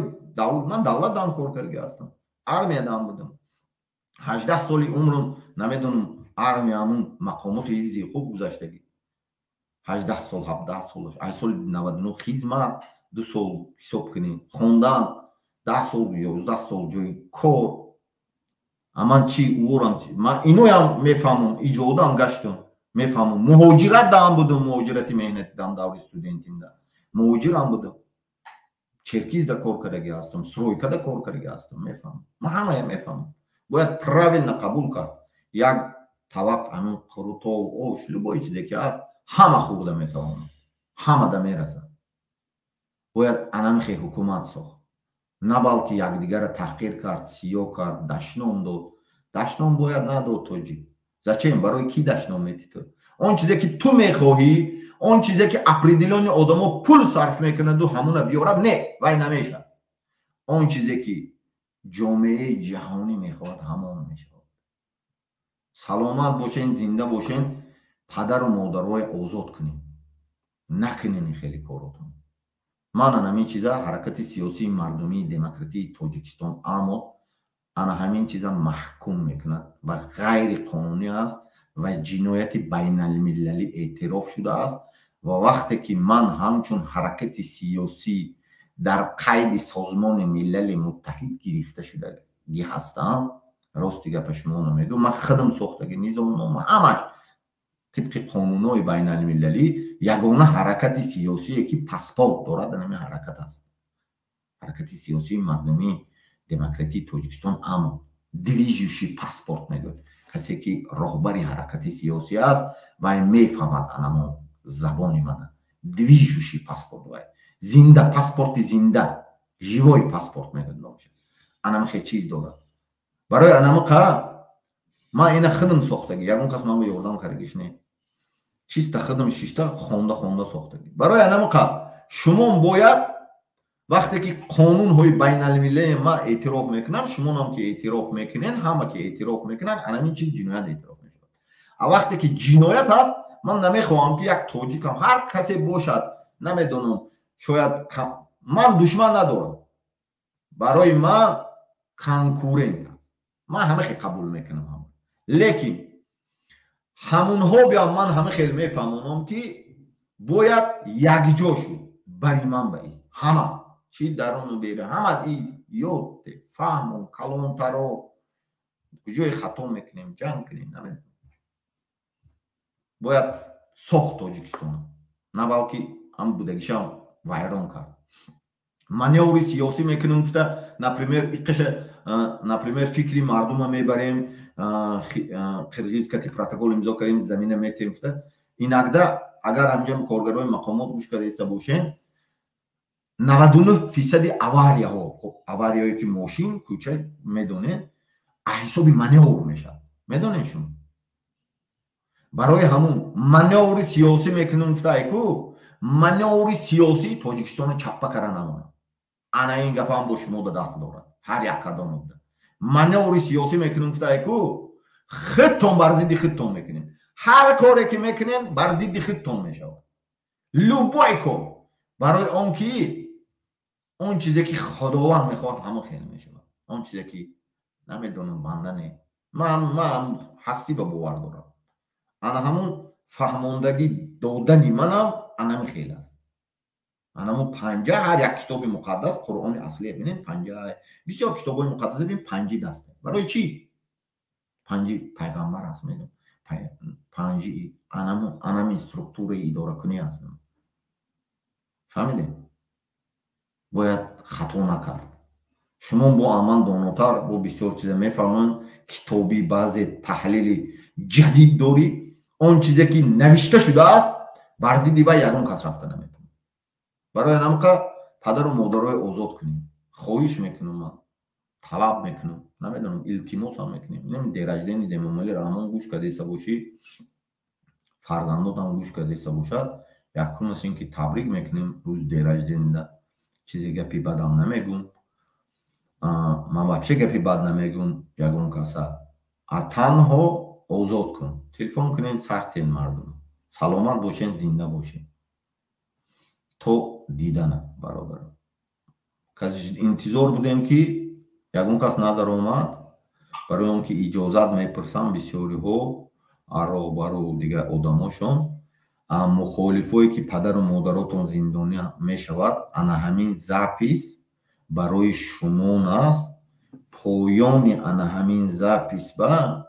ман давлат дам кор карда ҳастам, армиядам будам 18 соли умрум, намедонам, армия, ҳамун мақомоти ҳифзи ҳуқуқ гузаштагӣ, 18 сол, 17 сол, ай соли 99 хизмат, 2 сол ҳисоб кунем, хондан 10 сол, 11 сол ҷои кор. Аман чӣ уорам, ман иноям мефаҳмам, иҷодам гаштам. Мефаҳмам, муҳоҷират даам будам, муҳоҷирати меҳнати дам, даври студентимда муҳоҷирам будам, Черкизда кор кардаги ҳастам, стройкада кор кардаги ҳастам. Мефаҳмам, ман ҳамая мефаҳмам. Бояд правильно қабул кард. Як тавақ ҳамин қурутов, ош, любой чизе ки ҳаст, ҳама хӯрда метавонад, ҳамада мерасад. Бояд анамихе ҳукумат сохт, на балки якдигарро таҳқир кард, сиё кард, дашном дод. Дашном бояд надод тоҷик. Зачем? Барои кӣ дашном метӣ ту? Он чизе ки ту мехоҳӣ, он чизе ки определённый одамо пул сарф мекунаду ҳамуна биёрад, не, вай намешавад. Он чизе ки ҷомеаи ҷаҳонӣ мехоҳад, ҳамон мешавад. Саломат бошен, зинда бошен. Падару модарҳоя озод кунем, накунен хеле коротон. Ман ана ҳамин чиза, ҳаракати сиёсии мардумии демократии Тоҷикистон Амо ана ҳамин чиза маҳкум мекунад ва ғайриқонунӣ аст ва ҷинояти байналмилалӣ эътироф шудааст. Ва вақте ки ман ҳамчун ҳаракати сиёсӣ дар қайди Созмони Милали Муттаҳид гирифта шудагӣ ҳастам, рости гапа шумо намегӯ, ман худам сохтагӣ низомнома, ҳамаш тибқи қонунҳои байналмилалӣ, ягона ҳаракати сиёсие ки паспорт дорад, ҳамин ҳаракат аст, ҳаракати сиёсии мардумии демократии Тоҷикистон Амо. Движущий паспорт мегӯяд. Касе ки роҳбари ҳаракати сиёсӣ аст, вай мефаҳмад анамо забони мана. Движущий паспорт, вай зинда, паспорти зинда, живой паспорт мегӯяд номша. Анамихе чиз дорад. Барои анамиқа ман ина худам сохтагӣ, ягон кас ман ба ёрдам кардагиш не, чиста худам шишта хонда хонда сохтагӣ. Барои анамиқа шумо бояд, вақте ки қонунҳои байналмилалии ман эътироф мекунам, шумонам ки эътироф мекунен, ҳама ки эътироф мекунанд, анамин чиз ҷиноят эътироф мешавад. А вақте ки ҷиноят аст, ман намехоҳам ки як тоҷикам, ҳар касе бошад, намедонам, шояд ман душман надорам, барои ман конкурент аст, ман ҳама хел қабул мекунам ҳама. Лекин ҳамунҳо биям, ман ҳама хел мефаҳмонам, ки бояд якҷо шуд, бари ман ба ист ҳама чи даруну берун, ҳама ист ёд фаҳмон, калонтаро куҷое хато мекунем, ҷанг кунем, намедонам. Бояд сохт Тоҷикистона, на балки ҳам будагишам вайрон кард. Маневри сиёсӣ мекунем гуфта, например, иқаша, например, фикри мардума мебарем, қирғиз кати протокол имзо кардем, замина метем гуфта. Иногда агар ҳамҷа коргарои мақомот гӯш кардаиста бошен, 99 фисади аварияҳо, аварияҳое ки мошин кӯча медонед, ҳисоби маневр мешавад, медонед шумо. Барои ҳамун маневри сиёсӣ мекунем гуфта, айку маневри сиёсӣ Тоҷикистоно чаппа кара намояд. Ана ин гапам бо шумо да дахл дорад, ҳар як кадом буда. Маневри сиёсӣ мекунем гуфта, айку худтон бар зидди худтон мекунем. Ҳар коре ки мекунем, бар зидди худтон мешавад, любой кор. Барои он ки он чизе ки Худованд мехоҳад, ҳамон хел мешавад. Он чизе ки намедонам, банда не, ман ҳастӣ ба бовар дорам. Ана ҳамун фаҳмондагӣ додани манам анами хел аст. Анамун панҷа, ҳар як китоби муқаддас, Қуръони аслия бинем, панҷа, бисёр китобҳои муқаддас бинем, панҷи даста. Барои чӣ панҷи? Пайғамбар аст, медон, панҷи анаму анами структураи идоракунӣ аст. Фаҳмидем, бояд хато накард. Шумо бо аман донотар, бо бисёр чиза мефаҳманд, китобӣ баъзе таҳлили ҷадид дорӣ. Он чизе ки навишта шудааст, бар зидди вай ягон кас рафта наметавонад. Барои анамқа падару модарҳои озод кунем, хоҳиш мекунам, ман талаб мекунам, намедонам, илтимосам мекунем. Инам день рождения Эмомалӣ Раҳмон гӯш кардаиста бошӣ, фарзандотам гӯш кардаиста бошад, якумаш ин ки табрик мекунем рӯзи день рождения. Чизе гапи бадам намегӯм, ман вообще гапи бад намегӯм ягон каса, а танҳо озод кун, телефон кунен, сартен мардум. Саломат бошен, зинда бошен, то дидана, бародаро. Касе интизор будем, ки ягон кас надаромад, барои он ки иҷозат мепурсам бисёриҳо, роҳбару дигар одамошон, мухолифое ки падару модаротон зиндонӣ мешавад. Ана ҳамин запись барои шумон аст. Поёни ана ҳамин запись ба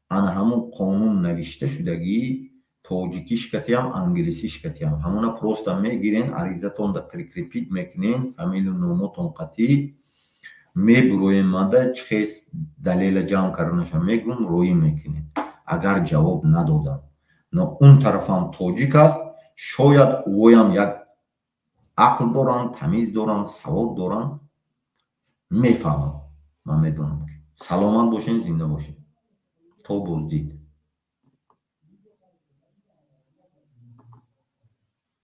ана ҳамун қонун навишта шудагӣ. Тоҷикиш катиам, англисиш катиам. Ҳамона просто мегирен, аризатонда прикрепить мекунен, фамилию, номотон қатӣ мебуроем. Мада чихес далела ҷамъ карданаша мегум, роӣ мекунем. Агар ҷавоб надоданд, но он тарафам тоҷик аст, шояд ӯям як ақл доранд, тамиз доранд, савод доранд, мефаҳманд. Ман медонам. Саломат бошен, зинда бошед, то боздид.